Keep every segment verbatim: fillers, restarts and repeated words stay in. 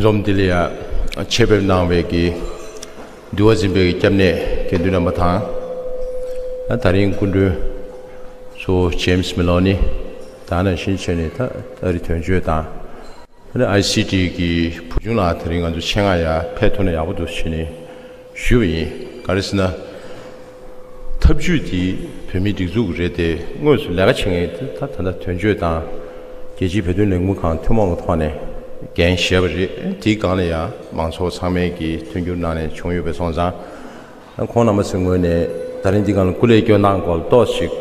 འཛོམས་འདི་ལ་ཡང་ཆེད་ཕེབས་གནང་བའི་གི་འདུལ་བ་འཛིན་པའི་གི་སྐྱབས་གནས་དགེ་འདུན་རྣམ་པ་དང་། ད་རིང་སྐུ་མགྲོན་གཙོ་བོ་ཇེམ་སི་མེ་ལོ་ནི། ད་ནང་བཞིན་བྱས་ནས་ད་ཨ་རི་དོན་གཅོད་དང་། ཨ་ནི་ཨའི་སི་ཊི་གི་བུ་ཆུང་ལགས་དེ་རིང་ང་ཚོ་ཆེད་མངགས་ཡར་ཕེབས་ཐུབ་ན་ཡག་པོ་འདུག་ཟེར་ནས་ཞུས་པ་ཡིན། ག་རེ་ཟེར་ན། ཐབས་ཇུས་དེ་བོད་མིའི་སྒྲིག་འཛུགས་རེད་དེ། དངོས་སུ་ལས་ཀ་བྱེད་མཁན་དེ་ད་ད་ལྟ་དོན་གཅོད་དང་རྒྱལ་སྤྱིའི་བོད་དོན་ལས་འགུལ་ཁང་ཐུན་མོང་གི་ཐོག་ནས་འགན་བཞེས་པ་རེད། དེའི་སྒང་ལ་ཡང་མང་ཚོགས་ཚང་མས་ཀྱི་མཐུན་འགྱུར་གནང་ནས་བྱུང་ཡོད་པས་སོང་ཙང་། ཁོང་རྣམ་པ་ཚོའི་ངོས་ནས་ད་རིང་འདི་སྒང་ལ་སྐུ་ལས་སྐྱོན་སྟངས་སྐོར་ཏོག་ཙམ་ཅིག་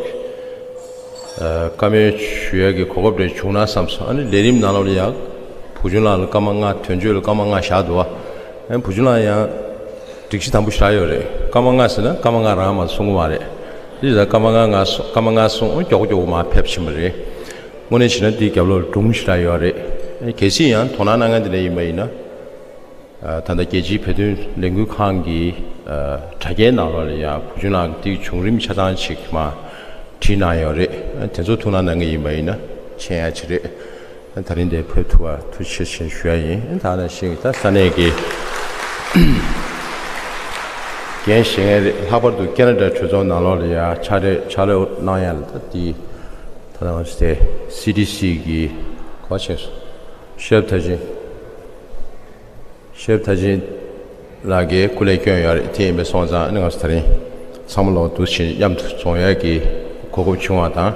ཨ་བཀའ་མོལ་ཞུ་ཡག་གི་གོ་སྐབས་རེ་བྱུང་ན་བསམ་སོང་། ཨ་ནི་ལས་རིམ་ནང་ལོགས་ལ་ཡང་བུ་ཆུང་ལགས་ལ་སྐར་མ་ལྔ། དོན་གཅོད་ལ་སྐར་མ་ལྔ་བཞག་འདུག་བ། ཨ་ནི་བུ་ཆུང་ལགས་ཡང་སྒྲིག་གཞི་དམ་པོ་བཞག་ཡོད་རེད། སྐར་མ་ལྔ་ཟེར་ན་སྐར་མ་ལྔ་རང་མ་གསུང་གི་མ་རེད། འདི་ལ་སྐར་མ་ལྔ་ལྔ་གསུང་། སྐར་མ་ལྔ་གསུང་། མགྱོགས་མགྱོགས་མར་ཕེབས་ཕྱིན་པ་རེད། དངོས་གནས་བྱས་ན་འདིའི་རྒྱབ་ལོགས་སྒྲུང་ཞེ་དྲག་ཡོད་རེད། གལ་སྲིད་ཡང་དོ་སྣང་གནང་མཁན་དེ་འདྲ་ཡིན་པ་ཡིན་ན། ད་ལྟ་རྒྱལ་སྤྱིའི་བོད་དོན་ལས་འགུལ་ཁང་གི་དྲ་རྒྱའི་ནང་ལོགས་ལ་ཡང་བུ་ཆུང་ལགས་ཀྱིས་བྱུང་རིམ་ཆ་ཚང་ཅིག་མར་བྲིས་གནང་ཡོད་རེད། དེ་ཚོ་ཐུགས་སྣང་གནང་གི་ཡིན་པ་ཡིན་ན་མཁྱེན་ཡག་ཅིག་རེད། ད་རིང་འདིར་ཕེབས་ཐུབ་པར་ཐུགས་རྗེ་ཆེ་ཞུ་ཡག་ཡིན། ད་ནང་བཞིན་ད་ས་གནས་ཀྱི་འགན་བཞེས་མཁན་རེད། ལྷག་པར་དུ་ཁེ་ན་ཌ་གྲོས་ཚོགས་ནང་ལོགས་ལ་ཡང་ཕྱག་ལས་ཕྱག་ལས་གནང་ཡག་ལ་ད་འདི་ད་ལྟ་ང་ཚོ་དེ་སི་ཌི་སི་གི་གོ་ཆེན་སོ་ཤེབ་ཐ་ཅིན། ཤེབ་ཐ་ཅིན་ལགས་ཀྱིས་སྐུ་ལས་བསྐྱོན་ཡོད་རེད། དེ་ཡིན་པས་སོང་ཙང་ཨ་ནི་ང་ཚོ་ད་རིང་ཚང་མ་ལོག་འདུ་བྱེད་མཉམ་དུ་འཛོམས་ཡག་གི་གོ་སྐབས་བྱུང་བ་དང་།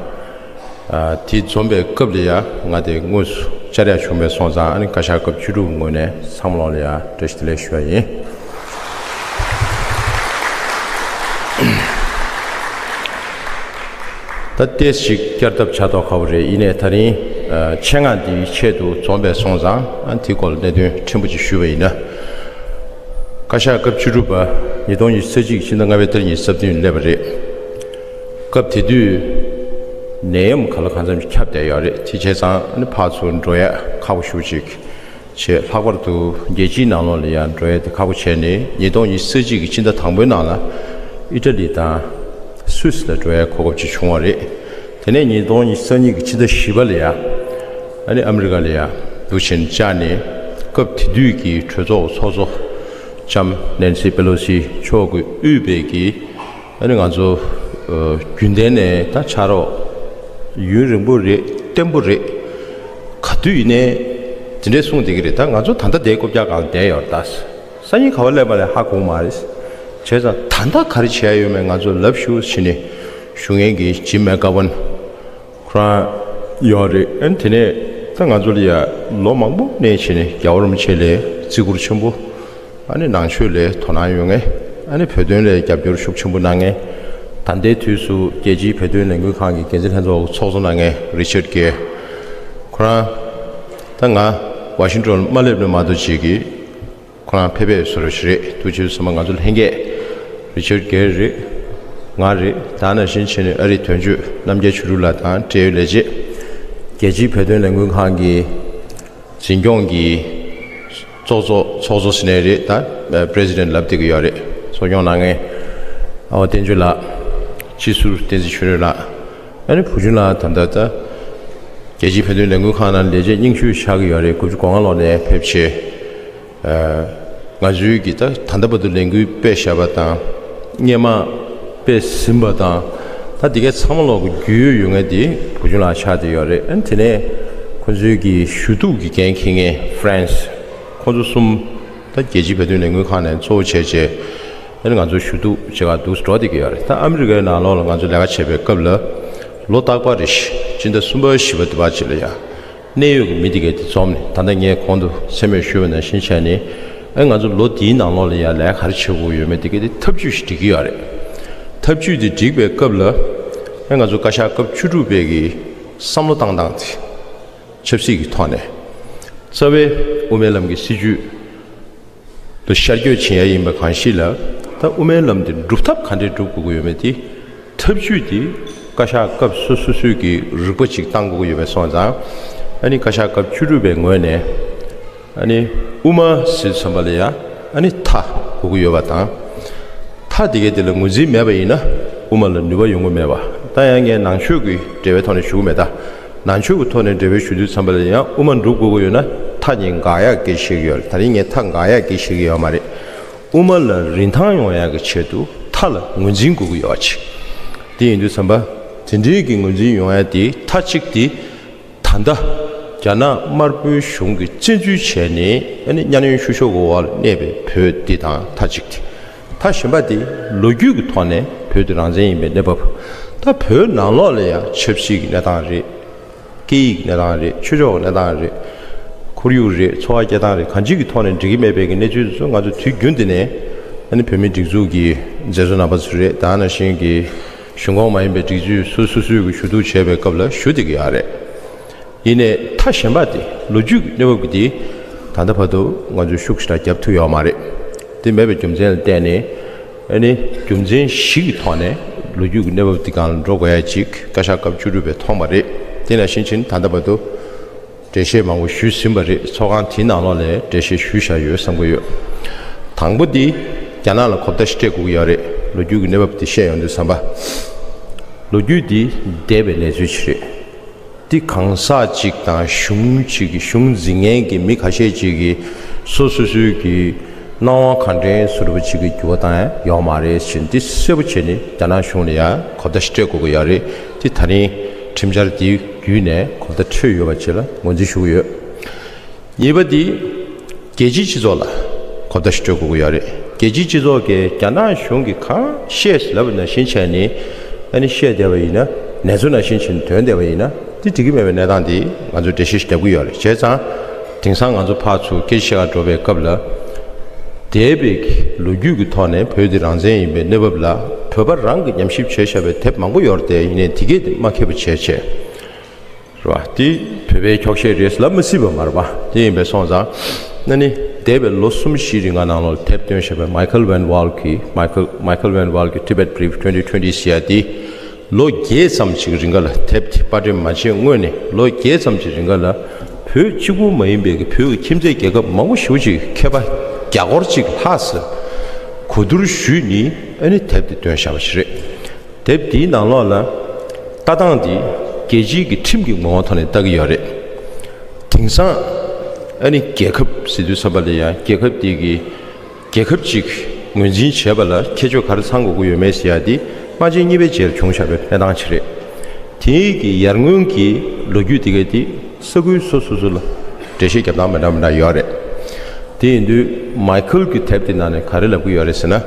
ཨ་དེ་འཛོམས་པའི་སྐབས་ལ་ཡང་ང་དེ་དངོས་སུ་བཅར་ཡག་བྱུང་བས་སོང་ཙང་ཨ་ནི་བཀའ་ཤག་སྐབས་བཅུ་དྲུག་གི་ངོས་ནས་ཚང་མ་ལོག་ལ་ཡང་བཀྲ་ཤིས་བདེ་ལེགས་ཞུ་ཡག་ཡིན། ད་ཏོག་ཙམ་ཅིག་བསྐྱར་ལྡབ་བྱ་མདོག་ཁ་པོ་རེད། ཡིན་ནའི་ད་རིང་ཨ་ཆེད་མངགས་འདིའི་ཆེད་དུ་འཛོམས་པས་སོང་ཙང་ཨ་དེའི་སྐོར་ལ་གནད་དོན་ཕྲན་བུ་ཅིག་ཞུས་པ་ཡིན་ན། བཀའ་ཤག་སྐབས་བཅུ་དྲུག་པ་ཉིས་སྟོང་ཉི་ཤུ་རྩ་གཅིག་ཕྱི་ཟླ་ལྔ་པའི་ཏ་རིག་ཉི་ཤུ་རྩ་བདུན་སླེབས་པ་རེད། སྐབས་དེ་དུས་ནད་ཡམས་ག་ལ་གང་འཚམ་ཞིག་ཁྱབ་བསྡད་ཡོད་རེད། དེ་བྱས་ཙང་ཨ་ནི་ཕར་ཚུར་འགྲོ་ཡག་ཁག་པོ་ཞེ་པོ་ཅིག་བྱས། ལྷག་པར་དུ་རྒྱལ་སྤྱིའི་ནང་ལོགས་ལ་ཡང་འགྲོ་ཡག་དེ་ཁག་པོ་བྱས་ནས་ཉིས་སྟོང་ཉི་ཤུ་རྩ་གཅིག་གི་ཕྱི་ཟླ་དང་པོའི་ནང་ལ་ཨི་ཊ་ལི་དང་སུད་སི་ལ་འགྲོ་ཡག་གོ་སྐབས་ཅིག་བྱུང་བ་རེད། དེ་ནས་ཉིས་སྟོང་ཉི་ཤུ་རྩ་གཉིས་ཀྱི་ཕྱི་ཟླ་བཞི་པ་ལ་ཡང་ཨ་ནི་ཨ་མི་རི་ཀ་ལ་ཡང་འདུག་བྱས་ནས་བཅར་ནས། སྐབས་དེ་དུས་ཀྱི་གྲོས་ཚོགས་ཚོགས་གཙོ་ལྕམ་ནེན་སི་པེ་ལོ་སི་མཆོག་གིས་དབུས་པའི་གི་ཨ་ནི་ང་ཚོ་ཨ་རྒྱུན་ལྡན་ནས་ད་ཕྱག་རོགས་ཡུན་རིང་པོ་རེད། བརྟན་པོ་རེད། ག་དུས་ཡིན་ནའི་དེ་འདྲས་གསུངས་བསྡད་ཀྱི་རེད། ད་ང་ཚོ་ད་ལྟ་དེའི་རྐུབ་བཀྱག་སྒང་བསྡད་ཡོད་རེད། ད་སང་ཉིན་ག་པར་སླེབས་པ་ལས་ཧ་གོ་གི་མ་རེད། བྱས་ཙང་ད་ལྟ་ག་རེ་བྱས་ཡོད་མེད་ང་ཚོ་ལབ་ཞུ་བྱས་ནས་ཞུ་མཁན་གྱི་ཇིམ་མེག་གྷ་ཝན་ཁོ་རང་ཡོད་རེད། ཨ་ནི་དེ་ནས་ད་ང་ཚོ་ལ་ཡ་ལོ་མང་པོ་ནས་བྱས་ནས་རྒྱལ་བ་རིན་པོ་ཆེ་ལ་བརྩི་བཀུར་ཆེན་པོ། ཨ་ནི་ནང་ཆོས་ལ་དོ་སྣང་ཡོད་མཁན། ཨ་ནི་བོད་དོན་ལ་རྒྱབ་སྐྱོར་ཤུགས་ཆེན་པོ་གནང་མཁན། ད་ལྟའི་དུས་སུ་རྒྱལ་སྤྱིའི་བོད་དོན་ལས་འགུལ་ཁང་གི་འགན་འཛིན་ལྷན་ཚོགས་ཚོགས་གཙོ་གནང་མཁན་རི་ཆར་གྷེར། ཁོ་རང་ད་ང་ཝ་ཤིང་ཊོན་མ་སླེབས་ནས་མ་གཏོགས་ཅིག་གིས་ཁོ་རང་ཕེབས་པའི་བཟོ་འདྲ་ཞིག་རེད། དུས་ཕྱིས་སུ་ང་ཚོ་ལྷན་རྒྱས་རི་ཆར་གྷེར་རེད། ང་རེད། ད་ནང་བཞིན་བྱས་ནས་ཨ་རིའི་དོན་གཅོད་རྣམ་རྒྱལ་ཆོས་གྲུབ་ལགས་དང་འབྲེལ་ཡོད་ལས་བྱེད། རྒྱལ་སྤྱིའི་བོད་དོན་ལས་འགུལ་ཁང་གི་འཛིན་སྐྱོང་གི་གཙོ་གཙོ་ཚོགས་གཙོ་ཟེར་ནའི་རེད། ད་པི་རེ་སི་ཌེན་ཊི་ལབ་བསྡད་ཀྱི་ཡོད་རེད། གཙོ་སྐྱོང་གནང་མཁན་ཨ་བ་བསྟན་ཆོས་ལགས། སྤྱི་ཟུར་བསྟན་འཛིན་ཆོས་སྒྲོན་ལགས། ཨ་ནི་བུ་ཆུང་ལགས་ད་ལྟ་ད་རྒྱལ་སྤྱིའི་བོད་དོན་ལས་འགུལ་ཁང་ནང་ལས་བྱེད་རྙིང་ཤོས་ཆགས་ཀྱི་ཡོད་རེད། དགུ་བཅུ་གོ་ལྔ་ལོ་ནས་ཕེབས་བྱས། ཨ་ང་ཚོའི་གི་ད་ད་ལྟ་བར་དུ་ལས་འགུལ་སྤེལ་བཞག་པ་དང་། སྔོན་མ་སྤེལ་ཟིན་པ་དང་། ད་འདི་གའི་ཚང་མ་ལོག་གི་རྒྱུས་ཡོད་མཁན་དེ་བུ་ཆུང་ལགས་ཆགས་བསྡད་ཡོད་རེད། ཨ་ནི་དེ་ནས་ཁོང་ཚོའི་གི་ཞུ་གཏུག་གི་འགན་འཁྱེར་མཁན་ཧྥ་རན་སི། ཁོང་ཚོ་གསུམ་ད་རྒྱལ་སྤྱིའི་བོད་དོན་ལས་འགུལ་ཁང་ནས་གཙོ་བོ་བྱས་བྱས། ཨ་ནི་ང་ཚོ་ཞུ་གཏུག་བྱེད་གར་འདུག་འགྲོ་བསྡད་ཀྱི་ཡོད་རེད། ད་ཨ་མི་རི་ཀའི་ནང་ལོགས་ལ་ང་ཚོ་ལས་ཀ་བྱེད་པའི་སྐབས་ལ་ལོ་རྟག་པར་རེ་བཞིན་སྤྱི་ཟླ་གསུམ་པ་བཞི་པ་དེ་བར་ཅིག་ལ་ཡ། གནད་ཡོད་ཀྱི་མི་དེ་གས་དེ་འཛོམས་ནས། ད་ལྟ་ངས་གོང་དུ་མཚན་སྨོས་ཞུས་པ་ནང་བཞིན་བྱས་ནས། ཨ་ང་ཚོ་ལོ་འདིའི་ནང་ལོགས་ལ་ཡ་ལས་ག་རེ་བྱེད་དགོས་ཡོད་མེད་དེ་གས་དེ་ཐབས་ཇུས་ཤིག་སྒྲིག་གི་ཡོད་རེད། ཐབས་ཇུས་དེ་སྒྲིག་པའི་སྐབས་ལ། ཨ་ང་ཚོ་བཀའ་ཤག་སྐབས་བཅུ་དྲུག་པའི་གི་བསམ་བློ་བཏང་སྟངས་དེ། ཆབ་སྲིད་ཀྱི་ཐོག་ནས། རྩ་བའི་དབུ་མའི་ལམ་གྱི་སྲིད་བྱུས་དེ་ཤར་བསྐྱོད་བྱེད་ཡ་ཡིན་པ་གང་ཞིག་ལ། ད་དབུ་མའི་ལམ་དེ་སྒྲུབ་ཐབས་ག་འདྲས་སྒྲུབ་དགོས་ཀྱི་ཡོད་མེད་དེ། ཐབས་ཇུས་དེ་བཀའ་ཤག་སྐབས་སོ་སོ་སོའི་གི་རིག་པ་ཅིག་བཏང་དགོས་ཀྱི་ཡོད་པས་སོང་ཙང་། ཨ་ནི་བཀའ་ཤག་སྐབས་བཅུ་དྲུག་པའི་ངོས་ནས། ཨ་ནི་དབུ་མ་ཟེར་བསམ་པ་ལ་ཡ་ཨ་ནི་མཐའ་དགོས་ཀྱི་ཡོད་པ་དང་། མཐའ་དེ་གའི་དེ་ལ་ངོས་འཛིན་མེད་པ་ཡིན་ན་དབུ་མ་ལ་ནུས་པ་ཡོང་གི་མེད་པ། ད་ཡང་ངས་ནང་ཆོས་ཀྱི་འབྲེལ་བའི་ཐོག་ནས་ཞུ་གི་མེད། ད་ནང་ཆོས་ཀྱི་ཐོག་ནས་འབྲེལ་བའི་ཞུ་དུས་ཙམ་པ་ལ་ཡང་དབུ་མ་འགྲུབ་དགོས་ཀྱི་ཡོད་ན། མཐའ་ནི་འགག་ཡག་གི་ཞིག་ཡོད། ད་རིང་ངས་མཐའ་འགག་ཡག་གི་ཞིག་ཡོད་མ་རེད། དབུ་མ་ལ་རིན་ཐང་ཡོང་ཡག་གི་ཆེད་དུ་མཐའ་ལ་ངོས་འཛིན་དགོས་ཀྱི་ཡོད་ཅིག་དེ་ཡིན་དུས་ཙམ་པ། དེ་འདྲའི་གི་ངོས་འཛིན་ཡོང་ཡ་དེ་མཐའ་གཅིག་དེ། ད་ལྟ་རྒྱ་ནག་དམར་པོའི་གཞུང་གིས་བཙན་འཛུལ་བྱས་ནས་ཨ་ནི་གཉའ་གནོན་བཤུ་གཞོག་གི་འོག་ལ་གནས་པའི་བོད་འདི་དང་མཐའ་གཅིག་དེ། མཐའ་གཞན་པ་དེ་ལོ་རྒྱུས་ཀྱི་ཐོག་ནས་བོད་དེ་རང་བཙན་ཡིན་པའི་གནས་བབ། ད་བོད་ནང་ལོགས་ལ་ཡང་ཆབ་སྲིད་ཀྱི་གནས་སྟངས་རེད། སྐད་ཡིག་གི་གནས་སྟངས་རེད། ཆོས་ཕྱོགས་ཀྱི་གནས་སྟངས་རེད། ཁོར་ཡུག་རེད། འཚོ་བ་སྐྱེལ་སྟངས་རེད། གང་ཅིའི་ཐོག་ནས་འགྲིག་གི་མེད་པའི་གི་གནས་ཚུལ་དེ་ཚོ་ང་ཚོ་དུས་རྒྱུན་དུ་ནས་ཨ་ནི་བོད་མིའི་སྒྲིག་འཛུགས་ཀྱི་མཛད་གཙོ་རྣམ་པ་ཚོ་རེད། ད་ནང་བཞིན་གྱི་གཞུང་ཁོངས་མ་ཡིན་པའི་སྒྲིག་འཛུགས་སོ་སོ་སོའི་གི་ཞུ་གཏུག་བྱས་པའི་སྐབས་ལ་ཞུ་བསྡད་ཀྱི་ཡོད་རེད། ཡིན་ནའི་མཐའ་གཞན་པ་དེ་ལོ་རྒྱུས་ཀྱི་གནས་བབ་ཀྱི་དེ་ད་ལྟ་བར་དུ་ང་ཚོས་ཤུགས་ཞེ་དྲག་བརྒྱབ་ཐུབ་ཡོད་མ་རེད། དེ་མེད་པའི་རྒྱུ་མཚན་ལ་བརྟེན་ནས་ཨ་ནི་རྒྱུ་མཚན་བཞི་གི་ཐོག་ནས་ལོ་རྒྱུས་ཀྱི་གནས་བབ་འདི་སྒང་ལ་འགྲོ་དགོས་ཡ་ཅིག་བཀའ་ཤག་སྐབས་བཅུ་དྲུག་པས་མཐོང་བ་རེད། དེ་ནང་བཞིན་བྱས་ནས་ད་ལྟ་བར་དུ་འགྲེལ་བཤད་མང་པོ་ཞུས་ཟིན་པ་རེད། ཚོགས་ཁང་དེའི་ནང་ལོགས་ལ་འགྲེལ་བཤད་ཞུས་བཞག་ཡོད་བསམ་གྱི་ཡོད། དང་པོ་འདི་རྒྱ་ནག་ལ་གོ་བརྡ་ཞིག་སྤྲད་དགོས་ཀྱི་ཡོད་རེད། ལོ་རྒྱུས་ཀྱི་གནས་བབ་འདི་བཤད་ཡོང་དུས་ཙམ་པ། ལོ་རྒྱུས་འདི་འདས་པའི་གནས་ཚུལ་ཞིག་རེད། འདི་གང་ཟག་གཅིག་དང་གཞུང་གཅིག་གི་གཞུང་འཛིན་མཁན་གྱི་མི་ཁ་ཤས་ཅིག་གིས་སོ་སོ་སོའི་གི་སྣང་བ་གང་དྲན་བཟོ་འདྲ་པོ་ཅིག་གི་འགྱུར་བ་བཏང་ཡ་ཡོད་མ་རེད་ཟེར། འདི་གསལ་པོ་བྱས་ནས་རྒྱ་ནག་གཞུང་ལ་ཡང་གོ་བརྡ་ཞིག་སྤྲད་དགོས་ཀྱི་ཡོད་རེད། འདི་ད་རིང་ཁྲིམས་འཆར་འདི་བརྒྱུད་ནས་གོ་བརྡ་འཕྲོད་ཡོད་པ་བཅས་ལ་ངོས་འཛིན་ཞུ་གི་ཡོད། གཉིས་པ་འདི་རྒྱལ་སྤྱིའི་སྤྱི་ཚོགས་ལ་གོ་བརྡ་ཞིག་སྤྲོད་དགོས་ཀྱི་ཡོད་རེད། རྒྱལ་སྤྱིའི་སྤྱི་ཚོགས་ཀྱིས་རྒྱ་ནག་གཞུང་གིས་གང་བཤད་ལབ་པ་ནང་བཞིན་བྱས་ནས་ཨ་ནི་བཤད་བསྡད་པ་ཡིན་ན། ནས་ཚུལ་ནང་བཞིན་བྱས་ནས་ཐོན་བསྡད་པ་ཡིན་ན། དེ་འགྲིག་གི་མེད་པའི་གནས་སྟངས་དེ་ང་ཚོས་འགྲེལ་བཤད་ཞིག་རྒྱབ་ཀྱི་ཡོད་རེད། བྱས་ཙང་དེང་སང་ང་ཚོ་ཕར་ཚུར་སྐད་ཆ་བཤད་གར་འགྲོ་བའི་སྐབས་ལ། འདས་པའི་ལོ་རྒྱུས་ཀྱི་ཐོག་ནས་བོད་འདི་རང་བཙན་ཡིན་པའི་གནས་བབ་ལ་བོད་པ་རང་གིས་ཉམས་ཞིབ་བྱས་བཞག་པའི་དེབ་མང་པོ་ཡོད་རེད་དེ། ཡིན་ནའི་དེ་གས་དེ་མ་མཁས་པ་བྱས་བྱས། རེད་བ། དེ་བོད་པའི་འཁྱོག་བཤད་རེད་ལབ་མི་སྲིད་པ་མ་རེད་པ། དེ་ཡིན་པས་སོང་ཙང་ཨ་ནི་འདས་པའི་ལོ་གསུམ་བཞིའི་རིང་ག་ནང་ལོགས་དེབ་བཏོན་བཞག་པའི་Michael Van Wall གི་Michael Michael Van Wall གི་Tibet Brief twenty twenty ཟེར་ཡ་དེ་ལོ་བརྒྱད་ཙམ་ཅིག་རིང་ག་ལ། དེབ་དེ་པར་སྐྲུན་མ་བྱས་སྔོན་ནས་ལོ་བརྒྱད་ཙམ་ཅིག་རིང་ག་ལ་བོད་གཅིག་པུ་མ་ཡིན་པའི་གི་བོད་ཀྱི་ཁྱིམ་མཚེས་རྒྱལ་ཁབ་མང་པོ་ཞེ་པོ་ཅིག་མཁས་པ་བརྒྱ་སྐོར་ཅིག་ལྷག་ཙམ་གོ་བསྡུར་ཞུས་ནས་ཨ་ནི་དེབ་དེ་བཏོན་བཞག་པ་ཞིག་རེད། དེབ་འདིའི་ནང་ལོགས་ལ་ལྟ་སྟངས་འདི་རྒྱལ་སྤྱིའི་གི་ཁྲིམས་ཀྱི་ངོ་བོ་ཐོག་ནས་ལྟ་གི་ཡོད་རེད། དེང་སང་ཨ་ནི་རྒྱལ་ཁབ་ཟེར་དུས་ཙམ་པ་ལ་ཡང་རྒྱལ་ཁབ་འདི་གི་རྒྱལ་ཁབ་ཅིག་ངོས་འཛིན་བྱས་པ་ལ་ཁྱད་ཆོས་ག་རེ་ཚང་དགོས་ཀྱི་ཡོད་མེད་ཟེར་ཡ་འདི་དམག་ཆེན་གཉིས་པའི་རྗེས་ལ་བྱུང་བཞག་པའི་གནས་སྟངས་ཤིག་རེད། དེའི་གི་ཡར་སྔོན་གྱི་ལོ་རྒྱུས་དེ་ག་དེ་ས་ཁུལ་སོ་སོ་སོ་ལ་འགྲེལ་བཤད་རྒྱབ་སྟངས་མི་འདྲ་མི་འདྲ་ཡོད་རེད། དེ་ཡིན་དུས་མའི་ཁལ་གྱི་དེབ་དེ་ནང་ནས་ག་རེ་ལབ་ཀྱི་ཡོད་རེད་ཟེར་ན།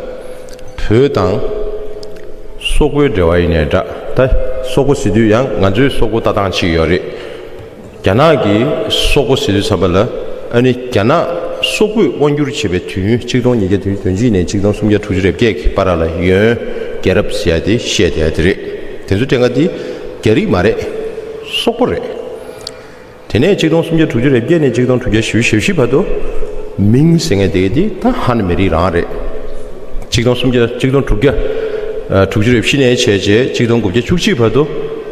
བོད་དང་སོག་པོའི་འབྲེལ་བ་ཡིན་ནའི་འདྲ། ད་སོག་པོ་ཟེར་དུས་ཡང་ང་ཚོའི་སོག་པོ་ལྟ་སྟངས་གཅིག་ཡོད་རེད། རྒྱ་ནག་གི་སོག་པོ་ཟེར་དུས་ཙམ་པ་ལ་ཨ་ནི་རྒྱ་ནག་སོག་པོས་དབང་བསྒྱུར་བྱས་པའི་དུས་ཡུན་གཅིག་སྟོང་ཉིས་བརྒྱ་དོན་གཅིག་ནས་གཅིག་སྟོང་སུམ་བརྒྱ་དྲུག་ཅུ་རེ་བརྒྱད་ཀྱི་བར་ལ་ཡོན་རྒྱལ་རབས་ཟེར་ཡ་དེ་བཤད་བསྡད་ཡ་དེ་རེད། དེ་ཚོ་དྲན་ག་དེ་རྒྱ་རིགས་མ་རེད། སོག་པོ་རེད། དེ་ནས་གཅིག་སྟོང་སུམ་བརྒྱ་དྲུག་ཅུ་རེ་བརྒྱད་ནས་གཅིག་སྟོང་དྲུག་བརྒྱ་བཞི་བཅུ་ཞེ་བཞི་བར་དུ་མིང་ཟེར་མཁན་དེ་ག་དེ་ད་ཧན་མི་རིགས་རང་རེད། གཅིག་སྟོང་སུམ་བརྒྱ་གཅིག་སྟོང་དྲུག་བརྒྱ་ཨ་དྲུག་ཅུ་རེ་བཞི་ནས་བྱས་རྗེས་གཅིག་སྟོང་དགུ་བརྒྱ་བཅུ་གཅིག་བར་དུ་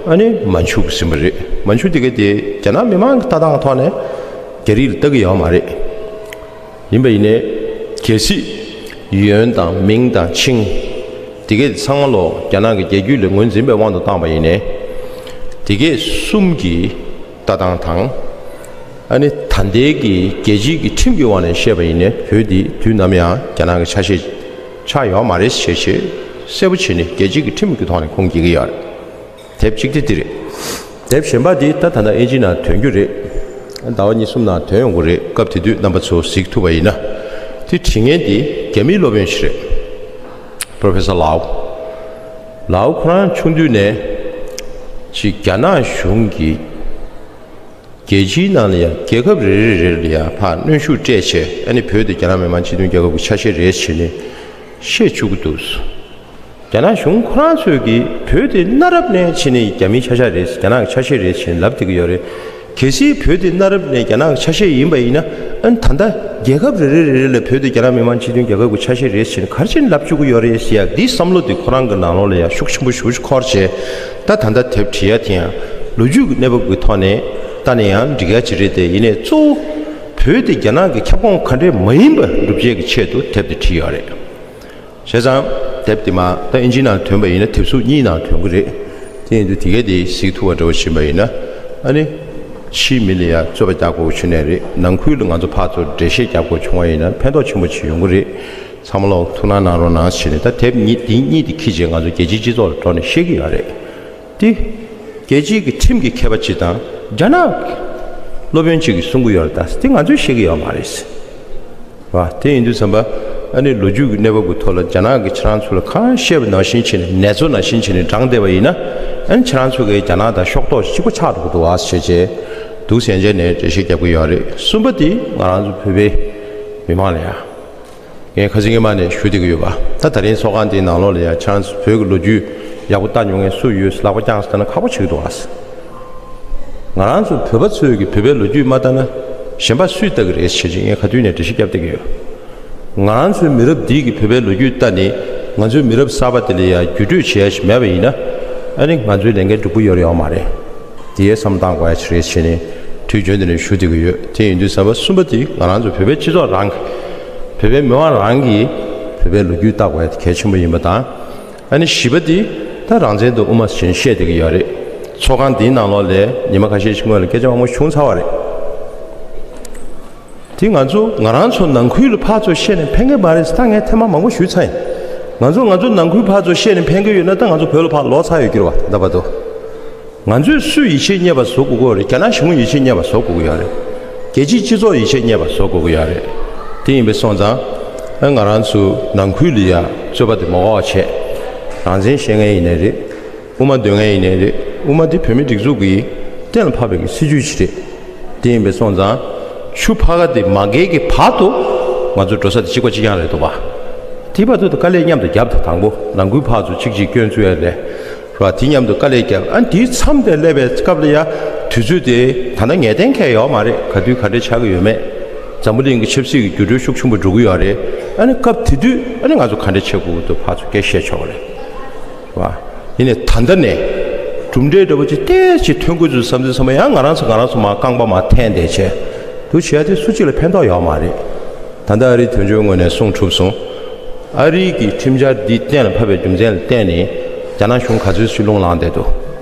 ཨ་ནི་མན་ཆུ་ཟིན་པ་རེད། མན་ཆུ་དེ་ག་དེ་རྒྱ་ནག་མི་མང་གི་ལྟ་སྟངས་ཐོག་ནས་རྒྱ་རིགས་ལ་ལྟ་གི་ཡོད་མ་རེད། ཡིན་པ་ཡིན་ནའི་གལ་སྲིད་ཡོན་དང་མིང་དང་ཆིང་དེ་གས་ཚང་མ་ལོ་རྒྱ་ནག་གི་རྒྱལ་རྒྱུད་ལ་ངོས་འཛིན་པའི་དབང་དུ་བཏང་པ་ཡིན་ནའི། དེ་གས་གསུམ་གྱི་ལྟ་སྟངས་དང་། ཨ་ནི་ད་ལྟའི་གི་རྒྱལ་སྤྱིའི་གི་ཁྲིམས་ཀྱི་དབང་ནས་བཤད་པ་ཡིན་ནའི་བོད་འདི་དུས་ནམ་ཡང་རྒྱ་ནག་གི་ཆ་ཤས་ཆགས་ཡོད་མ་རེད་ཞེས་ཞེས་གསལ་པོ་བྱས་ནས་རྒྱལ་སྤྱིའི་གི་ཁྲིམས་ཀྱི་ཐོག་ནས་ཁུངས་སྐྱེལ་གི་ཡོད་རེད། དེབ་གཅིག་དེ་འདི་རེད། དེབ་གཞན་པ་འདི་ད་ད་ལྟ་ཨིན་ཇིའི་ནང་ཐོན་རྒྱུ་རེད། ཟླ་བ་གཉིས་གསུམ་ནང་ཐོན་ཡོང་གི་རེད། སྐབས་དེ་དུས་རྣམ་པ་ཚོ་གཟིགས་ཐུབ་པ་ཡིན་ན། དེ་བྲིས་མཁན་འདི་རྒྱ་མིའི་སློབ་དཔོན་ཞིག་རེད། Professor Lau། Lau ཁོ་རང་ཆུང་དུས་ནས་ཅིག་རྒྱ་ནག་གཞུང་གིས་རྒྱལ་སྤྱིའི་ནང་ལ་ཡང་རྒྱལ་ཁབ་རེ་རེ་རེ་ལ་ཡང་ཕར་གནོན་ཤུགས་སྤྲད་བྱས། ཨ་ནི་བོད་དེ་རྒྱ་ནག་མི་དམངས་སྤྱི་མཐུན་རྒྱལ་ཁབ་ཀྱི་ཆ་ཤས་རེད་བྱས་ནས་བཤད་བཅུག་གི་འདུག། རྒྱ་ནག་གཞུང་ཁོ་རང་ཚོས་ཀྱིས་བོད་དེ་གནའ་རབས་ནས་བྱས་ནས་རྒྱ་མིའི་ཆ་ཤས་རེད། རྒྱ་ནག་གི་ཆ་ཤས་རེད་ཅེས་ལབ་བསྡད་ཀྱི་ཡོད་རེད། གལ་སྲིད་བོད་དེ་གནའ་རབས་ནས་རྒྱ་ནག་གི་ཆ་ཤས་ཡིན་པ་ཡིན་ན། ཨ་ནི་ད་ལྟ་རྒྱལ་ཁབ་རེ་རེ་རེ་རེ་ལ་བོད་དེ་རྒྱ་ནག་མི་དམངས་སྤྱི་མཐུན་རྒྱལ་ཁབ་ཀྱི་ཆ་ཤས་རེད་ཅེས་ག་རེ་བྱས་ནས་ལབ་བཅུག་གི་ཡོད་རེད་ཟེར་ཡག་འདིའི་བསམ་བློ་དེ་ཁོ་རང་གི་ནང་ལོགས་ལ་ཡང་ཤུགས་ཆེན་པོ་ཞེ་པོ་ཅིག་འཁོར་བྱས། ད་ད་ལྟ་དེབ་བྲིས་ཡ་དེ་ཡང་ལོ་རྒྱུས་ཀྱི་གནས་བབ་ཀྱི་ཐོག་ནས་ལྟ་ན་ཡང་འགྲིག་ཡ་ཅིག་རེད་དེ། ཡིན་ནའི་གཙོ་བོ་བོད་དེ་རྒྱ་ནག་གི་ཁྱབ་ཁོངས་ག་འདྲས་མ་ཡིན་པ་སྒྲུབ་བྱེད་ཀྱི་ཆེད་དུ་དེབ་དེ་བྲིས་ཡོད་རེད། བྱས་ཙང་དེབ་དེ་མ་ད་ཨིན་ཇིའི་ནང་ཐོན་པ་ཡིན་ན་དེབ་གཟུགས་གཉིས་ནང་ཐོན་གི་རེད། དེ་ཡིན་དུས་དེ་གས་དེ་གཟིགས་ཐུབ་པ་འདྲ་བོ་ཕྱིན་པ་ཡིན་ན། ཨ་ནི་ ཕྱིའི་མི་ལ་ཡང་རྩོད་པ་རྒྱག་དགོས་ཆུ་ནས་རེད། ནང་ཁུལ་ལ་ང་ཚོ་ཕར་ཚུར་འགྲེལ་བཤད་རྒྱག་དགོས་བྱུང་བ་ཡིན་ན་ཕན་ཐོགས་ཆེན་པོ་ཅིག་ཡོང་གི་རེད། ཚང་མ་ལོག་ཐུགས་སྣང་གནང་རོགས་གནང་ཞེས་ནས། ད་དེབ་གཉིས་འདི་གཉིས་དེ་འཁྱེར་རྗེས་ང་ཚོ་རྒྱལ་སྤྱིའི་སྤྱི་ཚོགས་ལ་འགྲོ་ནས་བཤད་ཀྱི་ཡོད་རེད། དེ་རྒྱལ་སྤྱིའི་གི་ཁྲིམས་ཀྱི་མཁས་པ་ཅིག་དང་རྒྱ་ནག་གི་སློབ་དཔོན་ཅིག་གིས་གསུང་གི་ཡོད་རེད། ད་དེ་ང་ཚོས་བཤད་ཀྱི་ཡོད་མ་རེད། བ། དེ་ཡིན་དུས་ཙམ་པ། ཨ་ནི་ལོ་རྒྱུས་ཀྱི་གནས་བབ་ཀྱི་ཐོག་ལ་རྒྱ་ནག་གིས་ཁྱེད་རང་ཚོ་ལ་གང་བཤད་པ་ནང་བཞིན་བྱས་ནས་ནེ་ཙོ་ནང་བཞིན་བྱས་ནས་བགྲངས་བསྡད་པ་ཡིན་ན། ཨ་ནི་ཁྱེད་རང་ཚོ་གིས་རྒྱ་ནག་དང་ཕྱོགས་གཏོགས་གཅིག་པ་ཆགས་འགྲོ་གི་འདུག་བ་ཞེས་བྱས། འདུག་སེ་བྱས་ནས་འགྲེལ་བཤད་རྒྱབ་ཀྱི་ཡོད་རེད། གསུམ་པ་དེ་ང་རང་ཚོ་བོད་པའི་མི་མང་ལ་ཡང་། ངས་ཁ་སང་སྔོན་མ་ནས་ཞུ་བསྡད་ཀྱི་ཡོད་པ། ད་ད་རིང་ཚོགས་ཁང་དེའི་ནང་ལོགས་ལ་ཡང་ཁྱེད་རང་ཚོ་བོད་ཀྱི་ལོ་རྒྱུས་ཡག་པོ་ལྟ་མྱོང་མཁན་སུ་ཡོད་ལག་པ་བརྐྱངས་ཟེར་ན་ཁག་པོ་ཆགས་ཀྱི་འདུག་ཨ། ང་རང་ཚོ་བོད་པ་ཚོས་ཀྱི་བོད་པའི་ལོ་རྒྱུས་མ་ལྟ་ན་གཞན་པ་སུས་ལྟ་གི་རེད་ཞེས་ངས་ག་དུས་ནས་འགྲེལ་བཤད་བརྒྱབ་བསྡད་ཀྱི་ཡོད། ང་རང་ཚོའི་མི་རབས་འདིས་ཀྱི་བོད་པའི་ལོ་རྒྱུས་ལྟ་ནས་ང་ཚོའི་མི་རབས་གསར་པ་དེ་ལ་ཡང་བརྒྱུད་སྤྲོད་བྱེད་ཡ་ཞིག་མེད་པ་ཡིན་ན། ཨ་ནི་ང་ཚོའི་ལས་འགན་འགྲུབ་ཀྱི་ཡོད་རེད་ཡོད་མ་རེད། དེའི་བསམ་བཏང་དགོས་ཡ་ཞིག་རེད་ཞེས་ནས་དུས་རྒྱུན་དུ་ནས་ཞུ་བསྡད་ཀྱི་ཡོད། དེ་ཡིན་དུས་ཙམ་པ་གསུམ་པ་དེ་ང་རང་ཚོ་བོད་པའི་སྤྱི་ཚོགས་རང་གི་བོད་པའི་མི་མང་རང་གིས་བོད་པའི་ལོ་རྒྱུས་ལྟ་དགོས་ཡ་དེ་གལ་ཆེན་པོ་ཡིན་པ་དང་། ཨ་ནི་བཞི་པ་དེ་ད་རང་བཙན་དུ་དབུ་མ་བཞིན་བཤད་བསྡད་ཀྱི་ཡོད་རེད། ཚོགས་ཁང་འདིའི་ནང་ལོགས་ལ་ཉི་མ་ཁ་ཤས་ཤིག་སྔོན་ལ་སྐད་ཆ་མང་པོ་བྱུང་ཚར་བ་རེད། དེ་ང་ཚོ་ང་རང་ཚོ་ནང་ཁུལ་ལ་ཕར་ཚུར་བཤད་ནས་ཕན་གྱི་མ་རེད་ཟེར་ད་ངས་ཐེངས་མ་མང་པོ་ཞུས་ཚར་ཡིན། ང་ཚོ་ང་ཚོ་ནང་ཁུལ་ཕར་ཚུར་བཤད་ནས་ཕན་གྱི་ཡོད་ན་ད་ང་ཚོ་བོད་ལ་ཕར་ལོག་ཚར་ཡོད་ཀྱི་རེད་བ། ད་ལྟ་བར་དུ། ང་ཚོས་སུས་ཡིད་ཆེས་རྙེད་པ་བཟོ་དགོས་ཀྱི་རེད། རྒྱ་ནག་གཞུང་ཡིད་ཆེས་རྙེད་པ་བཟོ་དགོས་ཀྱི་ཡོད་རེད། རྒྱལ་སྤྱིའི་སྤྱི་ཚོགས་ཡིད་ཆེས་རྙེད་པ་བཟོ་དགོས་ཀྱི་ཡོད་རེད། དེ་ཡིན་པའི་སོང་ཙང་། ཨ་ང་རང་ཚོ་ནང་ཁུལ་ལ་ཡ་རྩོད་པ་དེ་མ་འགོག་པ་བྱས། རང་བཙན་བཤད་མཁན་ཡིན་ནའི་རེད། དབུ་མ་འདོན་མཁན་ཡིན་ནའི་རེད། དབུ་མ་དེ་བོད་མིའི་སྒྲིག་འཛུགས་ཀྱིས་གཏན་ལ་ཕབ་པའི་སྲིད་ཇུས་ཤིག་རེད། དེ་ཡིན་པའི་སོང་ཙང་། ཆུ་ཕར་ཁ་དེ་མ་བརྒལ་གྱི་བར་དུ་ང་ཚོ་འགྲོ་ས་དེ་གཅིག་པ་གཅིག་རྐྱང་རེད་འདུག་བ། དེ་བར་དུ་དཀའ་ལས་མཉམ་དུ་བརྒྱབ། ད་དང་པོ་ནང་ཁུལ་ཕར་ཚུར་གཅིག་གཅིག་སྐྱོན་བཙུགས་ཡ་ལས། ར་དེ་མཉམ་དུ་དཀའ་ལས་བརྒྱབ། ཨ་དེའི་མཚམས་དེ་སླེབས་པའི་སྐབས་ལ་ཡ། དུས་ཚོད་དེ་ད་ལྟ་ངེས་གཏན་འཁེལ་ཡོད་མ་རེད། ག་དུས་ག་འདྲས་ཆགས་ཀྱི་ཡོད་མེད། འཛམ་བུ་གླིང་གི་ཆབ་སྲིད་ཀྱི་འགྱུར་འགྲོས་ཤུགས་ཆེན་པོ་འགྲོ་གི་ཡོད་རེད། ཨ་ནི་སྐབས་དེ་དུས་ཨ་ནི་ང་ཚོ་ག་འདྲས་བྱེད་དགོས་འདུག་ཕར་ཚུར་སྐད་བཤད་ཆོག་གི་རེད། བ། ཡིན་ནའི་ད་ལྟ་ནས་གྲུབ་འབྲས་འདྲ་པོ་ཅིག་ཏོག་ཙམ་ཐོན་དགོས་ཚུལ་བསམ་ཚུལ་བསམ་པ་ཡང་ང་རང་ཚོ་ང་རང་ཚོ་མར་རྐང་པ་མར་འཐེན་བསྡད་བྱས། འདུག་བྱས་ཏེ་སུ་གཅིག་ལ་ཕན་ཐོགས་ཡོད་མ་རེད། ད་ལྟ་ཨ་རིའི་དོན་གཅོད་ངོས་ནས་གསུངས་གྲུབ་སོང་། ཨ་རིའི་གི་ཁྲིམས་འཆར་འདི་གཏན་ལ་ཕབ་པའི་རྒྱུ་མཚན་ལ་བརྟེན་ནས་རྒྱ་ནག་གཞུང་ག་ཚོད་ཅིག་རླུང་ལངས་བསྡད་འདུག་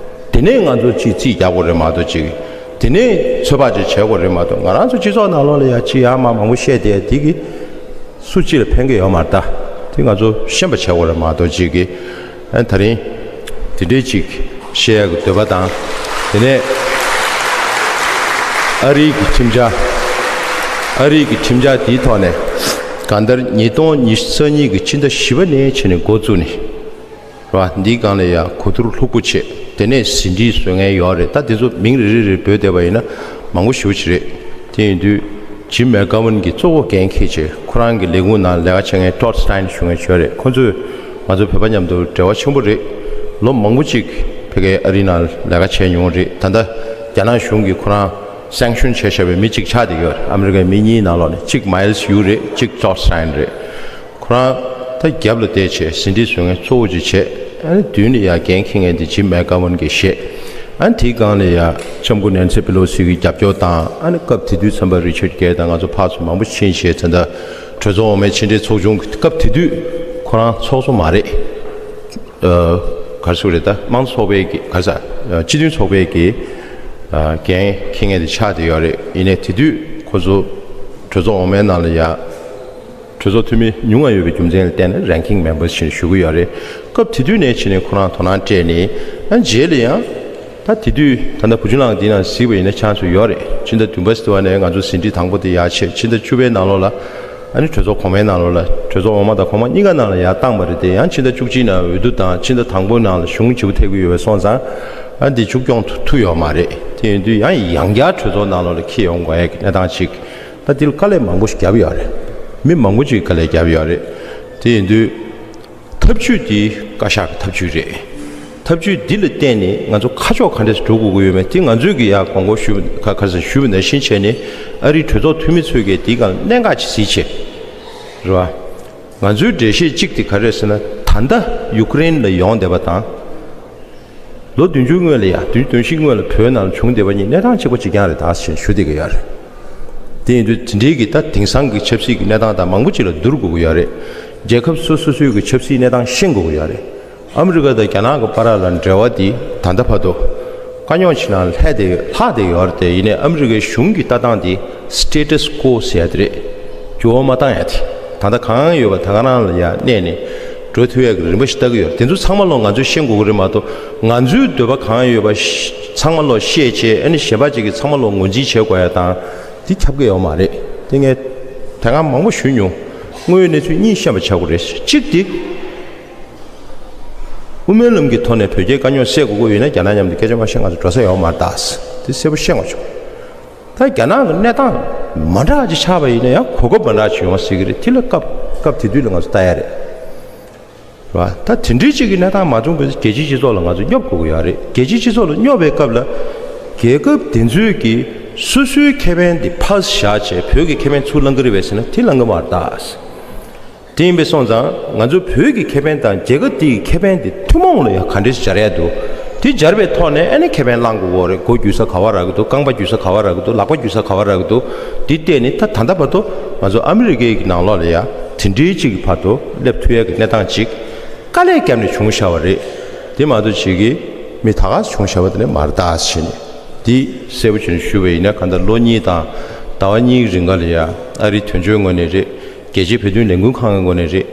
དེ་ནས་ང་ཚོ་ཅིག་རྩིས་རྒྱག་དགོས་རེད་མ་གཏོགས་ཅིག་དེ་ནས་ཚོད་དཔག་ཅིག་བྱེད་དགོས་རེད་མ་གཏོགས། ང་རང་ཚོ་སྤྱི་ཚོགས་ནང་ལོགས་ལ་ཡ་ཅིག་ཡར་མར་མང་པོ་བཤད་བསྡད་དེ་གི་སུ་གཅིག་ལ་ཕན་གི་ཡོད་མ་རེད། ད་དེ་ང་ཚོ་ཤེས་པ་བྱེད་དགོས་རེད་མ་གཏོགས་ཅིག་གི་ཨ་ད་རིང་དེ་འདྲའི་ཅིག་བཤད་ཡག་གི་འདོད་པ་དང་། དེ་ནས་ཨ་རིའི་གི་ཁྲིམས་འཆར། ཨ་རིའི་གི་ཁྲིམས་འཆར་དེའི་ཐོག་ནས་གང་ལྟར་ཉིས་སྟོང་ཉི་ཤུ་རྩ་གཉིས་ཀྱི་ཕྱི་ཟླ་བཞི་པ་ནས་བྱས་ནས་འགོ་བཙུགས་ནས། རེད་བ། འདིའི་སྒང་ལ་ཡང་གོ་བསྡུར་ལྷུག་པོ་བྱས། དེ་ནས་ཟིན་བྲིས་བཟོ་མཁན་ཡོད་རེད། ད་དེ་ཚོ་མིང་རེ་རེ་རེ་འབོད་བསྡད་པ་ཡིན་ན་མང་པོ་ཞེ་པོ་ཅིག་རེད། དེ་ཡིན་དུས་ཇིམ་མེག་གྷ་ཝན་གྱིས་གཙོ་བོ་འགན་འཁྱེར་བྱས། ཁོ་རང་གི་ལས་ཁུངས་ནང་ལས་ཀ་བྱེད་མཁན་ཊོཌ་སི་ཊེན་ཞུ་མཁན་ཅིག་ཡོད་རེད། ཁོ་ཚོས་ང་ཚོ་བོད་པ་མཉམ་དུ་འབྲེལ་བ་ཆེན་པོ་རེད། ལོ་མང་པོ་ཅིག་ཕ་གིའི་ཨ་རི་ནང་ལས་ཀ་བྱས་མྱོང་རེད། ད་ལྟ་རྒྱ་ནག་གཞུང་གིས་ཁོ་རང་སེང་ཤོན་བྱས་བཞག་པའི་མི་གཅིག་ཆགས་བསྡད་ཡོད་རེད། ཨ་མི་རི་ཀའི་མི་གཉིས་ནང་ལོགས་ནས་གཅིག་མཱེལ་སི་ཡུ་རེད། གཅིག་ཊོཌ་སི་ཊེན་རེད། ཁོ་རང་ད་རྒྱབ་ལ་བསྡད་བྱས་ཟིན་བྲིས་བཟོ་མཁན་གཙོ་བོ་ཅིག་བྱས། ཨ་ནི་མདུན་ལ་ཡ་འགན་འཁྱེར་མཁན་དེ་ཇིམ་མེག་གྷ་ཝན་གྱིས་བཞེས། ཨ་ནི་དེའི་སྒང་ལ་ཡ་ལྕམ་སྐུ་ནན་སི་པེ་ལོ་སི་གི་རྒྱབ་སྐྱོར་དང་། ཨ་ནི་སྐབས་དེ་དུས་ཚན་པ་རི་ཆར་གྷེ་དང་ང་ཚོ་ཕར་ཚུར་མང་པོ་ཕྱིན་བྱས། ད་ལྟ་གྲོས་ཚོགས་འོག་མའི་ཕྱི་འབྲེལ་ཚོགས་ཆུང་གི་སྐབས་དེ་དུས་ཁོ་རང་ཚོགས་གཙོ་མ་རེད། ཨ། ག་རེ་ཟེར་དགོས་རེད། ད་དམངས་གཙོ་ཚོགས་པའི་གི་ག་རེ་ཟ། སྤྱི་མཐུན་ཚོགས་པའི་གི་ཨ་འགན་འཁྱེར་མཁན་དེ་ཆགས་བསྡད་ཡོད་རེད། ཡིན་ནའི་དེ་དུས་ཁོ་ཚོ་གྲོས་ཚོགས་འོག་མའི་ནང་ལ་ཡ། གྲོས་ཚོགས་འཐུས་མི་ཉུང་བ་ཡོད་པའི་རྒྱུ་མཚན་ལ་བརྟེན་ནས་རེང་ཀིང་མེམ་བར་ཞེས་ཞུ་གི་ཡོད་རེད། སྐབས་དེ་དུས་ནས་བྱས་ནས་ཁོ་རང་དོ་སྣང་སྤྲད་ནས། ཨ་རྗེས་ལ་ཡང་ད་དེ་དུས་ད་ལྟ་བུ་ཆུང་ལགས་འདི་ནང་གཟིགས་པ་ཡིན་ན་ཆ་ཚང་ཡོད་རེད། ཕྱི་ཟླ་བདུན་པ་ཟེར་བ་ནས་ང་ཚོ་ཟིན་བྲིས་དང་པོ་དེ་ཡར་ཆེད། ཕྱི་ཟླ་བཅུ་པའི་ནང་ལོགས་ལ་ཨ་ནི་གྲོས་ཚོགས་གོང་མའི་ནང་ལོགས་ལ། གྲོས་ཚོགས་འོག་མ་དང་གོང་མ་གཉིས་ཀ་ནང་ལ་ཡར་བཏང་བ་རེད་དེ། ཡང་ཕྱི་ཟླ་བཅུ་གཅིག་ནང་འོས་བསྡུ་དང་། ཕྱི་ཟླ་དང་པོའི་ནང་ལ་གཞུང་བརྗེ་པོ་ཐེབས་ཀྱི་ཡོད་པས་སོང་ཙང་། ཨ་འདི་མཇུག་སྐྱོང་ཐུབ་ཐུབ་ཡོད་མ་རེད། དེ་ཡིན་དུས་ཡང་ཡང་བསྐྱར་གྲོས་ཚོགས་ནང་ལོགས་ལ་འཁྱེར་ཡོང་དགོས་ཡ་གི་གནས་སྟངས་ཅིག་ད་འདི་ལ་དཀའ་ལས་མང་པོ་ཞིག་བརྒྱབ་ཡོད་རེད། མི་མང་པོ་ཅིག་དཀའ་ལས་བརྒྱབ་ཡོད་རེད། དེ་ཡིན་དུས་ཐབས་ཇུས་འདི་བཀའ་ཤག་གི་ཐབས་ཇུས་རེད། ཐབས་ཇུས་འདི་ལ་བརྟེན་ནས་ང་ཚོ་ཁ་ཕྱོགས་ག་འདྲས་སུ་འགྲོ་དགོས་ཀྱི་ཡོད་མེད་དེ་ང་ཚོས་ཀྱི་ཡ་དགོངས་སྐོར་ཞུས་པ་ག་ག་ས་ཞུས་པ་ནང་བཞིན་བྱས་ནས། ཨ་རིའི་གྲོས་ཚོགས་འཐུས་མི་ཚོས་ཀྱི་འདིའི་སྒང་ལ་གནད་འགག་ཅིག་གཟིགས་བྱས། རེད་བ། ང་ཚོའི་འགྲེལ་བཤད་གཅིག་དེ་ག་རེ་རེད་ཟེར་ན། ད་ལྟ་ཡུཀ་རེན་ལ་ཡོང་བསྡད་པ་དང་། ལོ་བདུན་ཅུ་སྔོན་ལ་ཡ། བདུན་ཅུ་དོན་བཞི་སྔོན་ལ་བོད་ནང་ལ་བྱུང་བསྡད་པ་གཉིས་གནས་སྟངས་གཅིག་པ་གཅིག་རྐྱང་རེད་ད་ཞེས་ཞུ་བསྡད་ཀྱི་ཡོད་རེད། དེ་ཡིན་དུས་དེ་འདྲའི་གི་ད་དེང་སང་གི་ཆབ་སྲིད་ཀྱི་གནས་སྟངས་དང་མང་པོ་ཅིག་ལ་བསྡུར་དགོས་ཀྱི་ཡོད་རེད། རྒྱལ་ཁབ་སོ་སོ་སོའི་གི་ཆབ་སྲིད་གནས་སྟངས་ཤེས་དགོས་ཀྱི་ཡོད་རེད། ཨ་མི་རི་ཀ་དང་རྒྱ་ནག་གི་བར་ལ་འབྲེལ་བ་འདི་ད་ལྟ་བར་དུ་ དཀའ་རྙོག་ཅིག་ནང་ལྷད་དེ་ལྷག་བསྡད་ཡོད་རེད་དེ། ཡིན་ནའི་ཨ་མི་རི་ཀའི་གཞུང་གི་ལྟ་སྟངས་དེ་སི་ཊེ་ཊས་ཀོ་ཟེར་ཡ་དེ་རེད། འགྱུར་བ་མ་བཏང་ཡ་དེ། ད་ལྟ་གང་ཡོད་པ་ད་ག་རང་ལ་ཡ་གནས་ནས་འགྲོ་ཐུབ་ཡ་གི་རིམ་པ་ཞིག་ལྟ་གི་ཡོད་རེད། དེ་ཚོ་ཚང་མ་ལོ་ང་ཚོས་ཤེས་དགོས་ཀྱི་རེད་མ་གཏོགས། ང་ཚོའི་འདོད་པ་གང་ཡོད་པ་ཤ- ཚང་མ་ལོ་བཤད་བྱས། ཨ་ནི་གཞན་པ་ཅིག་གིས་ཚང་མ་ལོ་ངོས་འཛིན་བྱེད་དགོས་ཡ་དང་དེ་ཁྱབ་ཀྱི་ཡོད་མ་རེད། དེ་ངས་དེ་སྔ་མང་པོ་ཞུས་མྱོང་། དངོས་ཡོད་གནས་ཚུལ་གཉིས་བཤད་པ་བྱ་དགོས་རེད། གཅིག་དེ། དབུ་མའི་ལམ་གྱི་ཐོག་ནས་བོད་རྒྱའི་དཀའ་རྙོག་སེལ་དགོས་ཀྱི་ཡོད་ན། རྒྱ་ནག་མཉམ་དུ་སྐད་ཆ་མ་བཤད་ང་ཚོ་འགྲོ་ས་ཡོད་མ་རེད་ད། དེ་གསལ་པོ་བཤད་དགོས་བྱུང་། ད་རྒྱ་ནག་གི་གནས་སྟངས་མ་འདྲ་ཅིག་ཆགས་པ་ཡིན་ན་ཡང་གོ་སྐབས་མ་འདྲ་ཅིག་ཡོང་སྲིད་ཀྱི་རེད། དེ་ལ་སྐབས་སྐབས་དེ་དུས་ལ་ང་ཚོ་ལྟ་ཡ་རེད། རེད་བ། ད་དེ་འདྲའི་ཅིག་གི་གནས་སྟངས་མ་བྱུང་བའི་རྒྱལ་སྤྱིའི་སྤྱི་ཚོགས་ལ་ང་ཚོ་སྙོབ་དགོས་ཀྱི་ཡོད་རེད། རྒྱལ་སྤྱིའི་སྤྱི་ཚོགས་ལ་སྙོབ་པའི་སྐབས་ལ་རྒྱལ་ཁབ་དེ་ཚོས་ཀྱི་སོ་སོའི་ཁེ་ཕན་དེ་ཕར་བཞག་བྱས་བོད་ཀྱི་ཁེ་ཕན་ཚུར་བླང་གི་རེད་པས་ཟེར་ན་དེ་བླང་གི་མ་རེད་ད། དེ་ཡིན་པས་སོང་ཙང་ང་ཚོ་བོད་ཀྱི་ཁེ་ཕན་དང་རྒྱལ་ཁབ་དེའི་ཁེ་ཕན་དེ་ཐུན་མོང་ལ་ཡང་ག་འདྲས་སྦྱར་ཡ་འདུག་དེ་སྦྱར་བའི་ཐོག་ནས་ཨ་ནི་ཁེ་ཕན་བླང་དགོས་ཀྱི་རེད། མགོ་འགྱུར་ས་ག་བ་རག་གི་འདུག་རྐང་པ་འགྱུར་ས་ག་བ་རག་གི་འདུག་ལག་པ་འགྱུར་ས་ག་བ་རག་གི་འདུག་དེ་བལྟས་ནས་ད་ད་ལྟ་བར་དུ་ང་ཚོ་ཨ་མི་རི་ཀའི་གི་ནང་ལོགས་ལ་ཡ་དེ་འདྲའི་ཅིག་གི་བར་དུ་སླེབས་ཐུབ་ཡ་གི་གནས་སྟངས་ཅིག་དཀའ་ལས་བརྒྱབ་ནས་བྱུང་བཞག་པ་རེད། དེ་མ་གཏོགས་ཅིག་གི་མི་ད་ག་བྱུང་བཞག་པ་དེ་ནི་མ་རེད་ད་ཟེར་ནས། འདི་གསལ་པོ་བྱས་ནས་ཞུས་པ་ཡིན་ན། གང་ལྟར་ལོ་གཉིས་དང་ཟླ་བ་གཉིས་ཀྱི་རིང་ག་ལ་ཡ་ཨ་རིའི་དོན་གཅོད་ངོས་ནས་རེད། རྒྱལ་སྤྱིའི་བོད་དོན་ལས་འགུལ་ཁང་གི་ངོས་ནས་རེད།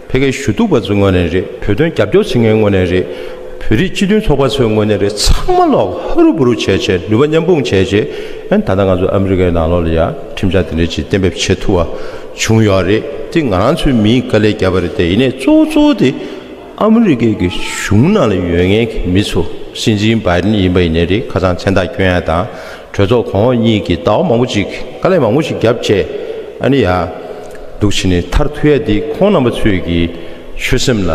ཕ་གིའི་ཞུ་གཏུག་པ་ཚོའི་ངོས་ནས་རེད། བོད་དོན་རྒྱབ་སྐྱོར་བྱེད་མཁན་ངོས་ནས་རེད། བོད་རིགས་སྤྱི་མཐུན་ཚོགས་པ་ཚོའི་ངོས་ནས་རེད། ཚང་མ་ལོག་ཧ་རུ་བུ་རུ་བྱས་བྱས་ནུས་པ་མཉམ་སྤུངས་བྱས་བྱས། ཨ་ནི་ད་ལྟ་ང་ཚོ་ཨ་མི་རི་ཀའི་ནང་ལོགས་ལ་ཡ་ཁྲིམས་འཆར་དེ་འདྲ་ཅིག་གཏན་འབེབས་བྱེད་ཐུབ་པ་བྱུང་ཡོད་རེད། དེ་ང་རང་ཚོའི་མིས་དཀའ་ལས་བརྒྱབ་པ་རེད་དེ། ཡིན་ནའི་གཙོ་བོ་གཙོ་བོ་དེ། ཨ་མི་རི་ཀའི་གི་གཞུང་ནང་ལ་ཡོད་མཁན་གྱི་མི་ཚོ། སྲིད་འཛིན་བྷའི་ཌེན་ཡིན་པ་ཡིན་ནའི་རེད། ཁ་སང་མཚན་རྟགས་བསྐྱོན་ཡ་དང་། གྲོས་ཚོགས་གོང་འོག་གཉིས་ཀྱིས་ཟླ་བ་མང་པོ་ཅིག་དཀའ་ལས་མང་པོ་ཞིག་བརྒྱབ་བྱས། ཨ་ནི་ཡ་འདུག་བྱས་ནས་ཐར་ཐུབ་ཡ་དེ་ཁོང་རྣམ་པ་ཚོས་ཀྱི་ཆོད་སེམས་ལ།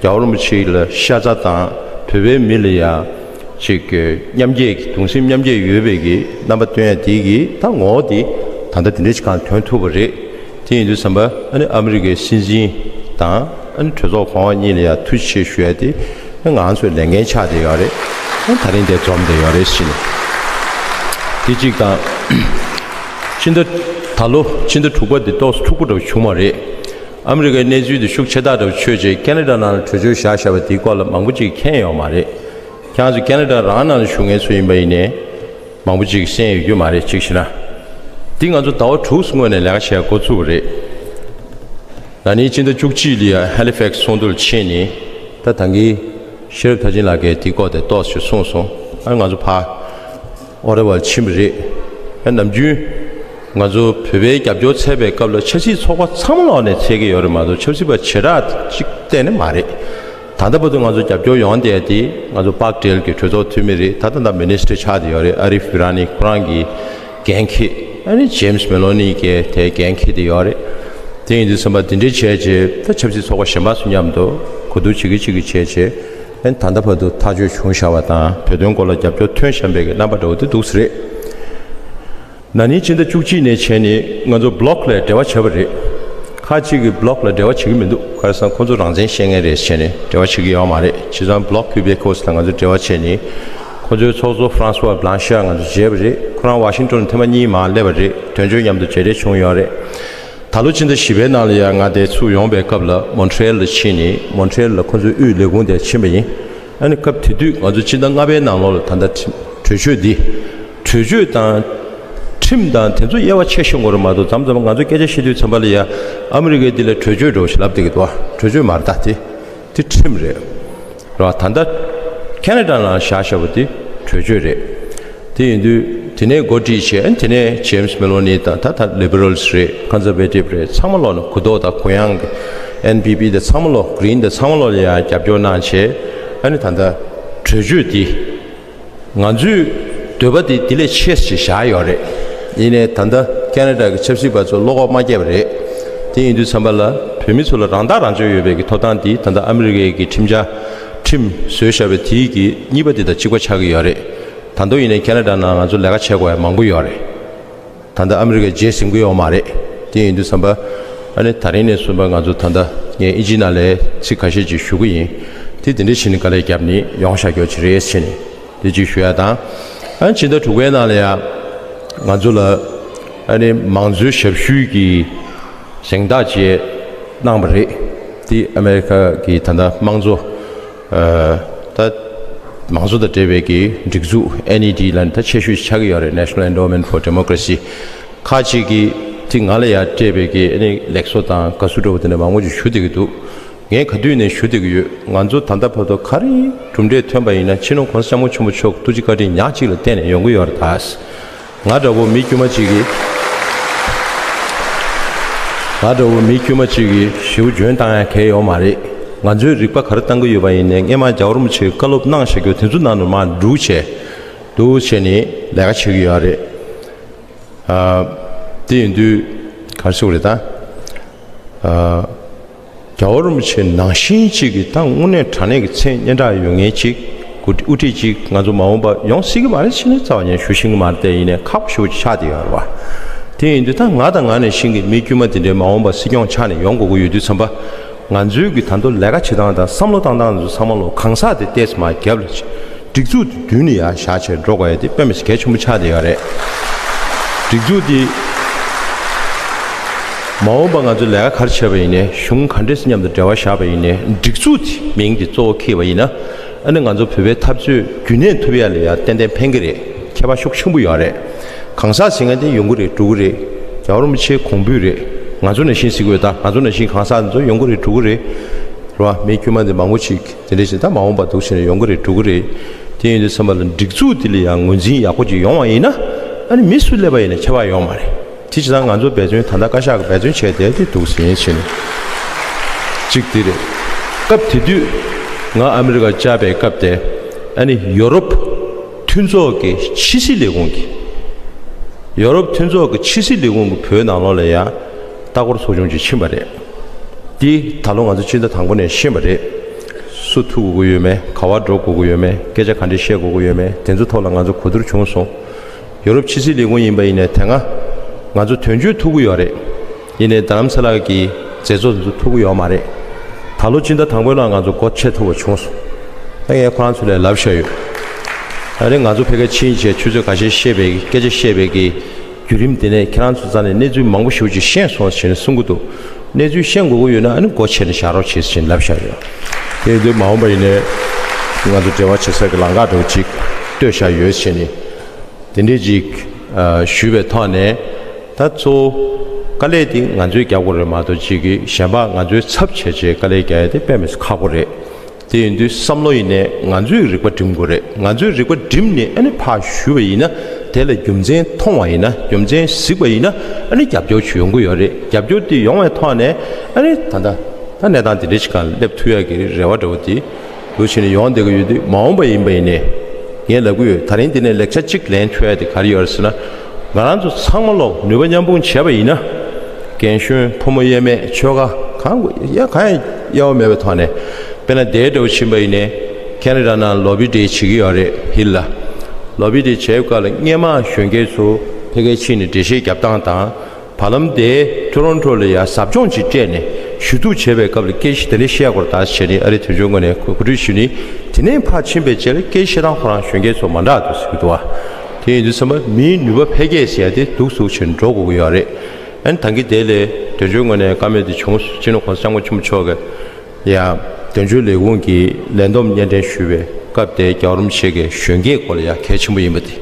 རྒྱལ་བ་རིན་པོ་ཆེ་ལ་ཤ་ཚ་དང་། བོད་པའི་མི་ལ་ཡ་ཅིག་གི་མཉམ་སྐྱེད་ཀྱི་གདུང་སེམས་མཉམ་སྐྱེད་ཡོད་པའི་གི་རྣམ་པ་སྟོན་ཡ་དེ་གི་ད་ངོ་བོ་དེ་ད་ལྟ་དེ་འདྲ་ཞིག་གང་ཐོན་ཐུབ་པ་རེད། དེ་ཡིན་དུས་ཙམ་པ་ཨ་ནི་ཨ་མི་རི་ཀའི་སྲིད་འཛིན་དང་ཨ་ནི་གྲོས་ཚོགས་གོང་འོག་གཉིས་ལ་ཡང་ཐུགས་རྗེ་ཆེ་ཞུ་ཡ་དེ་ང་རང་ཚོའི་ལས་འགན་ཆགས་བསྡད་ཡོད་རེད། ཨ་ནི་ད་རིང་དེ་འཛོམས་བསྡད་ཡོད་རེད་ཟེར་ནས། དེ་གཅིག་དང་། ཕྱི་ཟླ་ད་ལོ་ཕྱི་ཟླ་དྲུག་པ་དེ་ཏོག་ཙམ་འཁྲུག་པོ་འདྲ་བོ་བྱུང་བ་རེད། ཨ་མི་རི་ཀའི་གནས་ཚུལ་དེ་ཤུགས་ཆེ་ཐག་འདྲ་བོ་ཆོད་རྗེས་ཁེ་ན་ཌ་ནང་ལ་གྲོས་ཆོད་བཞག་བཞག་པ་དེའི་སྐོར་ལ་མང་པོ་ཅིག་མཁྱེན་ཡོད་མ་རེད། ཁྱེད་རང་ཚོ་ཁེ་ན་ཌ་རང་ནང་ལ་བཞུགས་མཁན་ཚོ་ཡིན་པ་ཡིན་ནའི། མང་པོ་ཅིག་གསན་ཡོད་རྒྱུ་མ་རེད། གཅིག་བྱས་ན། འདི་ང་ཚོ་ཟླ་བ་དྲུག་སྔོན་ནས་ལས་ཀ་བྱེད་འགོ་ཚུགས་པ་རེད། ན་ནིང་སྤྱི་ཟླ་བཅུ་གཅིག་ལ་ཡ་ཧེ་ལི་ཕེག་སི་ཚོགས་འདུ་ལ་ཕྱིན་ནས། ད་ད་གིན་ཤེས་རབ་མཐར་ཕྱིན་ལགས་ཀྱིས་འདི་སྐོར་དེ་ཏོག་ཙམ་གསུངས་སོང་། ཨ་ང་ཚོ་ཕར་ཨོ་ཊ་ཝ་ལ་ཕྱིན་པ་རེད། ཨ་ནམ་རྒྱུན་ང་ཚོ་བོད་པའི་རྒྱབ་སྐྱོར་འཚོལ་བའི་སྐབས་ལ་ཆབ་སྲིད་ཚོགས་པ་ཚང་མ་ལོག་ནས་འཚོལ་གྱི་ཡོད་རེད་མ་གཏོགས་ཆབ་སྲིད་པ་བྱེ་བྲག་ཅིག་གཏན་ནས་མ་རེད། ད་ལྟ་བར་དུ་ང་ཚོ་རྒྱབ་སྐྱོར་ཡོང་བསྡད་དེ་ང་ཚོ་པག་ཏེལ་གྱི་གྲོས་ཚོགས་འཐུས་མི་རེད། ད་ལྟ་ད་མི་ནི་སི་ཊར་ཆགས་བསྡད་ཡོད་རེད། ཨ་རིབ་བྷི་ར་ནི་ཁོ་རང་གི་འགན་འཁྱེར། ཨ་ནི་ཇེམ་སི་མེ་ལོ་ནི་གིས་དེ་འགན་འཁྱེར་བསྡད་ཡོད་རེད། དེ་ཡིན་དུས་ཙམ་པ་དེ་འདྲའི་བྱས་རྗེས་ད་ཆབ་སྲིད་ཚོགས་པ་གཞན་པ་ཚོ་མཉམ་དུ་གོ་བསྡུར་བྱེད་ཀྱི་བྱེད་ཀྱི་བྱས་རྗེས། ཨ་ནི་ད་ལྟ་བར་དུ་ཐག་གཅོད་བྱུང་བཞག་པ་དང་བོད་དོན་སྐོར་ལ་རྒྱབ་སྐྱོར་ཐོན་བཞིན་པའི་གི་རྣམ་པ་འདྲ་བོ་དེ་འདུག་ས་རེད། ན་ནིང་ཕྱི་ཟླ་བཅུ་གཅིག་ནས་བྱས་ནས་ང་ཚོ་བྷི་ལོག་ལ་འབྲེལ་བ་བྱས་པ་རེད། ཁག་ཅིག་གིས་བྷི་ལོག་ལ་འབྲེལ་བ་བྱེད་ཀྱི་མི་འདུག་ག་རེ་ཟེར་ན་ཁོ་ཚོ་རང་བཙན་བཤད་མཁན་རེད་བྱས་ནས་འབྲེལ་བ་བྱེད་ཀྱི་ཡོད་མ་རེད། བྱས་ཙང་བྷི་ལོག་ཁུ་བེ་ཁོ་སི་ལ་ང་ཚོ་འབྲེལ་བ་བྱས་ནས་ཁོ་ཚོའི་ཚོགས་གཙོ་ཧྥ་རན་སི་བྷ་བྷ་ལན་ཤར་ང་ཚོ་མཇལ་བ་རེད། ཁོ་རང་ཝ་ཤིང་ཊོན་ཐེངས་མ་གཉིས་མར་སླེབས་པ་རེད། དོན་གཅོད་མཉམ་དུ་མཇལ་འཕྲད་བྱུང་ཡོད་རེད། ད་ལོ་ཕྱི་ཟླ་བཞི་པའི་ནང་ལ་ཡང་ང་དེ་ཚུར་ཡོང་པའི་སྐབས་ལ་མོན་ཊི་རེལ་ལ་ཕྱིན་ནས་མོན་ཊི་རེལ་ལ་ཁོ་ཚོའི་དབུས་ལས་ཁུངས་དེར་ཕྱིན་པ་ཡིན། ཨ་ནི་སྐབས་དེ་དུས་ང་ཚོ་ཕྱི་ཟླ་ལྔ་པའི་ནང་ལོགས་ལ་ད་ལྟ་ཁྲིམས་གྲོས་ཆོད་འདི། གྲོས་ཆོད་དང་། ཁྲིམས་དང་དེ་ཚོ་དབྱེ་བ་ཕྱེ་ཤེས་དགོས་རེད་མ་གཏོགས་མཚམས་མཚམས་ང་ཚོ་སྐད་ཆ་བཤད་དུས་ཙམ་པ་ལ་ཡ་ཨ་མི་རི་ཀའི་འདི་ལ་གྲོས་ཆོད་འགྲོ་ཞེས་ལབ་བསྡད་ཀྱི་འདུག་གྲོས་ཆོད་མ་རེད་ད་དེ། དེ་ཁྲིམས་རེད། རེད་བ། ད་ལྟ་ཁེ་ན་ཌ་ནང་བཞག་བཞག་པ་དེ་གྲོས་ཆོད་རེད། དེ་ཡིན་དུས་དེ་ནས་འགོ་ཁྲིད་བྱས། ཨ་ནི་དེ་ནས་ཇེམ་སི་མེ་ལོ་ནི་དང་ད་ད་ལི་བྷི་རལ་སི་རེད། ཀོན་ཛར་ཝེ་ཊིབ་རེད། ཚང་མ་ལོག་ནས་གུ་དོག་དང་གུ་ཡངས་ཀྱི་ཨེན་པི་པི་དེ་ཚང་མ་ལོག་གི་རིན་དེ་ཚང་མ་ལོག་ལ་ཡང་རྒྱབ་སྐྱོར་གནང་བྱས། ཨ་ནི་ད་ལྟ་གྲོས་ཆོད་དེ། ང་ཚོའི་འདོད་པ་དེ་དེ་ལས་ཆེ་ཞིག་བཞག་ཡོད་རེད། ཡིན་ནའི་ད་ལྟ་ཁེ་ན་ཌ་གི་ཆབ་སྲིད་པ་ཚོ་བློ་ཁོག་མ་བསྐྱེད་པ་རེད། དེ་ཡིན་དུས་ཙམ་པ་ལ་བོད་མི་ཚོ་ལ་རང་ཐག་རང་གཅོད་ཡོད་པའི་གི་ཐོབ་ཐང་དེ་ད་ལྟ་ཨ་མི་རི་ཀའི་གི་ཁྲིམས་འཆར་ཁྲིམས་བཟོས་བཞག་པའི་དེའི་གི་གཉིས་པ་དེ་དང་གཅིག་པ་ཆགས་ཀྱི་ཡོད་རེད། ད་དུང་ཡིན་ནའི་ཁེ་ན་ཌ་ནང་ང་ཚོ་ལས་ཀ་བྱེད་དགོས་ཡ་མང་པོ་ཡོད་རེད། ད་ལྟ་ཨ་མི་རི་ཀའི་རྗེས་ཟིན་གྱི་ཡོད་མ་རེད། དེ་ཡིན་དུས་ཙམ་པ། ཨ་ནི་ད་རིང་ནས་བཟུང་པ་ང་ཚོ་ད་ལྟ་ངས་ཨིན་ཇི་ནང་ལ་ཚིག་ཁ་ཤས་ཅིག་ཞུ་གི་ཡིན། དེ་དེ་འདྲ་བྱས་ནས་དཀའ་ལས་བརྒྱབ་ནས་ཡོང་བཞག་རྒྱུ་ཅིག་རེད་ཟེར་ནས་དེ་ཅིག་ཞུ་ཡ་དང་། ཨ་ནི་ཕྱི་ཟླ་དྲུག་པའི་ནང་ལ་ཡ་ང་ཚོ་ལ་ཨ་ནི་མང་གཙོའི་ཞབས་ཞུའི་གི་གཟེངས་རྟགས་ཅིག་གནང་བ་རེད། དེ་ཨ་མེ་རི་ཁ་གི་ད་ལྟ་དམངས་གཙོ་ཨ་ད་ མང་གཙོ་དང་འབྲེལ་བའི་གི་སྒྲིག་འཛུགས་ཨེན་ཨི་ཌི་ལ་ནི་ད་ཆེ་ཤོས་ཆགས་ཀྱི་ཡོད་རེད། National Endowment for Democracy། ཁག་ཅིག་གིས་དེ་ང་ལ་ཡར་སྤྲད་པའི་གི་ཨ་ནི་ལེགས་གསོ་དང་དགའ་བསུ་འདྲ་བོ་དེ་འདྲ་མང་པོ་ཅིག་ཞུ་བསྡད་ཀྱི་འདུག་ངས་ག་དུས་ནས་ཞུ་བསྡད་ཀྱི་ཡོད། ང་ཚོ་ད་ལྟ་བར་དུ་ག་རེ་གྲུབ་འབྲས་ཐོན་པ་ཡིན་ན་སྤྱི་ནོར་༸གོང་ས་༸སྐྱབས་མགོན་ཆེན་པོ་མཆོག་གི་ཐུགས་རྗེ་བཀའ་དྲིན་ཉག་གཅིག་ལས་བརྟེན་ནས་ཡོང་གི་ཡོད་རེད་ད། ང་འདྲ་བོ་མི་དཀྱུས་མ་གཅིག་གིས། ང་འདྲ་བོ་མི་དཀྱུས་མ་གཅིག་གིས་ཞེ་པོ་འཇོན་བཏང་ཡ་གལ་ཡོད་མ་རེད། ང་ཚོའི་རིག་པ་ག་རེ་བཏང་གི་ཡོད་པ་ཡིན་ནའི་སྔས་མ་རྒྱལ་བ་རིན་པོ་ཆེས་བཀའ་སློབ་གནང་བཞག་རྒྱུ་དེ་ཚོ་ནང་ནས་མར་འགྲུབ་བྱས་འདུག་བྱས་ནས་ལས་ཀ་བྱེད་ཀྱི་ཡོད་རེད། ཨ། དེ་ཡིན་དུས་ག་རེ་ཟེར་དགོས་རེད་ད། ཨ། རྒྱལ་བ་རིན་པོ་ཆེ་ནང་བཞིན་གཅིག་གི་ད་དངོས་གནས་དྲང་གནས་ཀྱི་མཚན་སྙན་གྲགས་ཡོད་མཁན་གཅིག་དབུ་ཁྲིད་གཅིག་ང་ཚོ་མ་འོངས་པ་ཡོང་སྲིད་ཀྱི་མ་རེད་ཟེར་ནས་རྩ་བ་ཉིད་ཞུ་ཤེས་ཀྱི་མ་རེད་དེ། ཡིན་ནའི་ཁག་པོ་ཞེ་པོ་ཅིག་ཆགས་བསྡད་ཡོད་རེད་བ། དེ་ཡིན་དུས་ད་ང་དང་ང་ནང་བཞིན་གྱི་མི་དཀྱུས་མ་དེ་འདྲའི་མ་འོངས་པ་སྲིད་སྐྱོང་ཆགས་ནས་ཡོང་དགོས་ཀྱི་ཡོད་དུས་ཙམ་པ། ང་ཚོའི་གི་ད་དུང་ལས་ཀ་བྱེད་སྟངས་དང་བསམ་བློ་བཏང་སྟངས་ཚོ་ཚང་མ་ལོ་གང་ཟག་དེ་ཏོག་ཙམ་རྒྱབ་ལ་བྱས། སྒྲིག་འཛུགས་དེ་མདུན་ལ་ཡར་བཞག་བྱས་འགྲོ་དགོས་ཡ་དེ་དཔེ་མི་སྲིད་གལ་ཆེན་པོ་ཆགས་བསྡད་ཡོད་རེད། སྒྲིག་འཛུགས་དེ་མ་འོངས་པ་ང་ཚོས་ལས་ཀ་ག་རེ་བྱས་པ་ཡིན་ནའི་གཞུང་ག་འདྲས་སེ་མཉམ་དུ་འབྲེལ་བ་བཞག་པ་ཡིན་ནའི་སྒྲིག་འཛུགས་དེ་མིང་དེ་གཙོ་བོ་འཁྱེར་བ་ཡིན་ན་ཨ་ནི་ང་ཚོ་བོད་པའི་འཐབ་རྩོད་རྒྱུན་གནས་ཐུབ་ཡ་ལ་ཡ་ཏན་ཏན་ཕན་གི་རེད། ཁྱད་པར་ཤུགས་ཆེན་པོ་ཡོད་རེད། གང་ཟག་ཟེར་མཁན་དེ་ཡོང་གི་རེད་འགྲོ་གི་རེད། རྒྱལ་བ་རིན་པོ་ཆེའི་གོང་འབུལ་རེད། ང་ཚོ་ནང་བཞིན་ཟེར་དགོས་ད། ང་ཚོ་ནང་བཞིན་གང་ཟག་ཚོ་ཡོང་གི་རེད་འགྲོ་གི་རེད། རེད་བ། མི་དཀྱུས་མ་དེ་མང་པོ་ཅིག་དེ་འདྲ་ཞིག་ད་མ་འོངས་པ་འདུག་ཟེར་ནས་ཡོང་གི་རེད་འགྲོ་གི་རེད། དེ་ཡིན་དུས་ཙམ་པ་ལ་སྒྲིག་འཛུགས་དེ་ལ་ཡང་ངོས་འཛིན་ཡག་པོ་ཅིག་ཡོང་བ་ཡིན་ན་ཨ་ནི་མི་སུ་སླེབས་པ་ཡིན་ན་ཁྱད་པར་ཡོད་མ་རེད། དེ་བྱས་ཙང་ང་ཚོ་འབད་བརྩོན་ད་ལྟ་བཀའ་ཤག་གི་འབད་བརྩོན་བྱས་བསྡད་དེ་འདུག་ཟེར་ཡིན་ཕྱིན་གཅིག་དེ་རེད། སྐབས་དེ་དུས་ང་ཨ་མི་རི་ཀ་བཅར་བའི་སྐབས་དེ་ཨ་ནི་ཡོ་རོབ་མཐུན་ཚོགས་ཀྱི་ཕྱི་སྲིད་ལས་ཁུངས་ཀྱི་ཡོ་རོབ་མཐུན་ཚོགས་ཀྱི་ཕྱི་སྲིད་ལས་ཁུངས་ཀྱི་བོད་ནང་ལོགས་ལ་ཡང་ལྟ་སྐོར་ཚོགས་ཆུང་ཅིག་ཕྱིན་པ་རེད། འདི་ད་ལོ་ང་ཚོ་སྤྱི་ཟླ་དང་པོ་ནས་ཤེས་པ་རེད། སུ་ཐུག་དགོས་ཀྱི་ཡོད་མེད། ག་བར་འགྲོ་དགོས་ཀྱི་ཡོད་མེད། སྐད་ཆ་ག་འདྲ་བཤད་དགོས་ཀྱི་ཡོད་མེད། དེ་ཚོ་ཐོག་ལ་ང་ཚོ་གོ་བསྡུར་བྱུང་སོང་། ཡོ་རོབ་ཕྱི་སྲིད་ལས་ཁུངས་ཡིན་པ་ཡིན་ནའི་དེ་སྔ་ང་ཚོ་དོན་གཅོད་ཐུག་གི་ཡོད་རེད། ཡིན་ནའི་རྡ་རམ་ས་ལ་གི་མཛད་གཙོ་ཚོ་ཐུག་གི་ཡོད་མ་རེད། ད་ལོ་སྤྱི་ཟླ་དང་པོའི་ནང་ང་ཚོ་སྒོ་ཕྱེ་ཐུབ་པ་བྱུང་སོང་། ད་ངས་ཁོ་རང་ཚོ་ལ་ལབ་བཞག་ཡོད། ད་རེས་ང་ཚོ་ཕ་གིར་ཕྱིན་བྱས་ཆུ་ཚོད་ཁ་ཤས་བཤད་པའི་སྐད་ཆ་བཤད་པའི་གི་བརྒྱུད་རིམ་དེ་ནས་ཁྱེད་རང་ཚོ་རྩ་ནས་གནས་ཚུལ་མང་པོ་ཞེ་པོ་ཅིག་ཤེས་སོང་ཟེར་ནས་གསུང་གི་འདུག་གནས་ཚུལ་ཤེས་དགོས་ཀྱི་ཡོད་ན་ཨ་ནི་སྒོ་ཕྱེ་ནས་བཞག་རོགས་བྱེད་ཟེར་ནས་ལབ་བཞག་ཡོད། དེ་ཡིན་དུས་མ་འོངས་པ་ཡིན་ནའི་ང་ཚོ་འབྲེལ་བ་བྱེད་ས་གི་ལམ་ཁ་འདྲ་བོ་ཅིག་གཏོད་བཞག་ཡོད་ཟེར་ནས། དེ་འདྲས་ཅིག་ཨ་ཞུས་པའི་ཐོག་ནས་ད་གཙོ་བོ་དཀའ་ལས་དེ་ང་ཚོས་རྒྱག་དགོས་རེད་མ་གཏོགས་ཅིག་གི་གཞན་པ་ང་ཚོའི་ཚབ་བྱས་བྱས་དཀའ་ལས་རྒྱག་ཡ་དེ་དཔེ་མི་སྲིད་ཁག་པོ་རེད། དེ་ཡིན་དུས་བསམ་བློ་ཡིན་ནའི་ང་ཚོས་རིག་པ་སྒྲིམ་དགོས་རེད། ང་ཚོས་རིག་པ་སྒྲིམ་ནས་ཨ་ནི་ཕར་ཞུས་པ་ཡིན་ན་དེ་ལ་རྒྱུ་མཚན་མཐོང་བ་ཡིན་ན་རྒྱུ་མཚན་གཟིགས་པ་ཡིན་ན་ཨ་ནི་རྒྱབ་སྐྱོར་ཅིག་ཡོང་གི་ཡོད་རེད། རྒྱབ་སྐྱོར་དེ་ཡོང་བའི་ཐོག་ནས་ཨ་ནི་ད་ལྟ་ད་གནས་སྟངས་དེ་འདྲ་ཞིག་སྒང་ལ་སླེབས་ཐུབ་ཡ་གི་རེ་བ་འདྲ་བོ་དེ། འདུག་བྱས་ནས་ཡོང་བསྡད་ཀྱི་ཡོད་དུས་མ་འོངས་པ་ཡིན་པ་ཡིན་ནའི་ངས་ལབ་ཀྱི་ཡོད། ད་རིང་འདི་ནས་ལེགས་ཆ་གཅིག་ལེན་ཐུབ་ཡ་དེ་ག་རེ་ཡོད་རེད་ཟེར་ན། ང་རང་ཚོ་ཚང་མ་ལོག་ནུས་པ་མཉམ་སྤུངས་བྱས་པ་ཡིན་ན། རྒན་གཞོན་ཕོ་མོ་དབྱེར་མེད་ཆོལ་ཁ་གང་དགོས་ཡ་གང་ཡང་དབྱེ་བ་མེད་པའི་ཐོག་ནས། དཔེར་ན་དེའི་འདྲ་བོ་ཕྱིན་པ་ཡིན་ནའི་ཁེ་ན་ཌ་ནང་ལོ་བི་ཌེ་བྱེད་ཀྱི་ཡོད་རེད་ཧིལ་ལ། ལོ་བི་ཌེ་བྱེད་སྐབས་ལ་སྔས་མ་གཞོན་སྐྱེས་ཚོ་ཕ་གིར་ཕྱིན་ནས་འགྲེལ་བཤད་རྒྱབ་སྟངས་དང་། བར་ལམ་དེ་ཊོ་རོན་ཊོ་ལ་ཡ་ཟབ་སྦྱོང་ཅིག་སྤྲད་ནས་ཞུ་གཏུག་བྱེད་པའི་སྐབས་ལ་སྐད་ཆ་དེ་འདྲ་བཤད་དགོས་རེད་ད་ཟེར་ནས་ཨ་རིའི་དོན་གཅོད་ངོས་ནས་གོ་སྒྲིག་ཞུས་ནས། དེ་ནས་ཕར་ཕྱིན་པའི་རྗེས་ལ་སྐད་ཆ་བཤད་སྟངས་ཁོ་རང་གཞོན་སྐྱེས་ཚོ་མ་འདྲ་འདུག་ཟེར་གྱི་འདུག་བ། དེ་ཡིན་དུས་ཙམ་པ་མིའི་ནུས་པ་འཕེལ་རྒྱས་ཟེར་ཡ་དེ་སྡུག་ཟུག་བྱས་ནས་འགྲོ་དགོས་ཀྱི་ཡོད་རེད། ཨ་ནི་ད་གིན་དེ་ལས་དོན་གཅོད་ངོས་ནས་བཀའ་མོལ་དེ་བྱུང་སོང་། སྤྱི་ནོར་གོང་ས་སྐྱབས་མགོན་ཆེན་པོ་མཆོག་གིས། ཡང་དོན་གཅོད་ལས་ཁུངས་ཀྱི་ལས་བསྡོམས་སྙན་སྒྲོན་ཞུས་པའི་སྐབས་དེ་རྒྱལ་བ་རིན་པོ་ཆེ་གིས་གཞོན་སྐྱེས་སྐོར་ལ་ཡང་གལ་ཆེན་པོ་ཡིན་པ་དེ།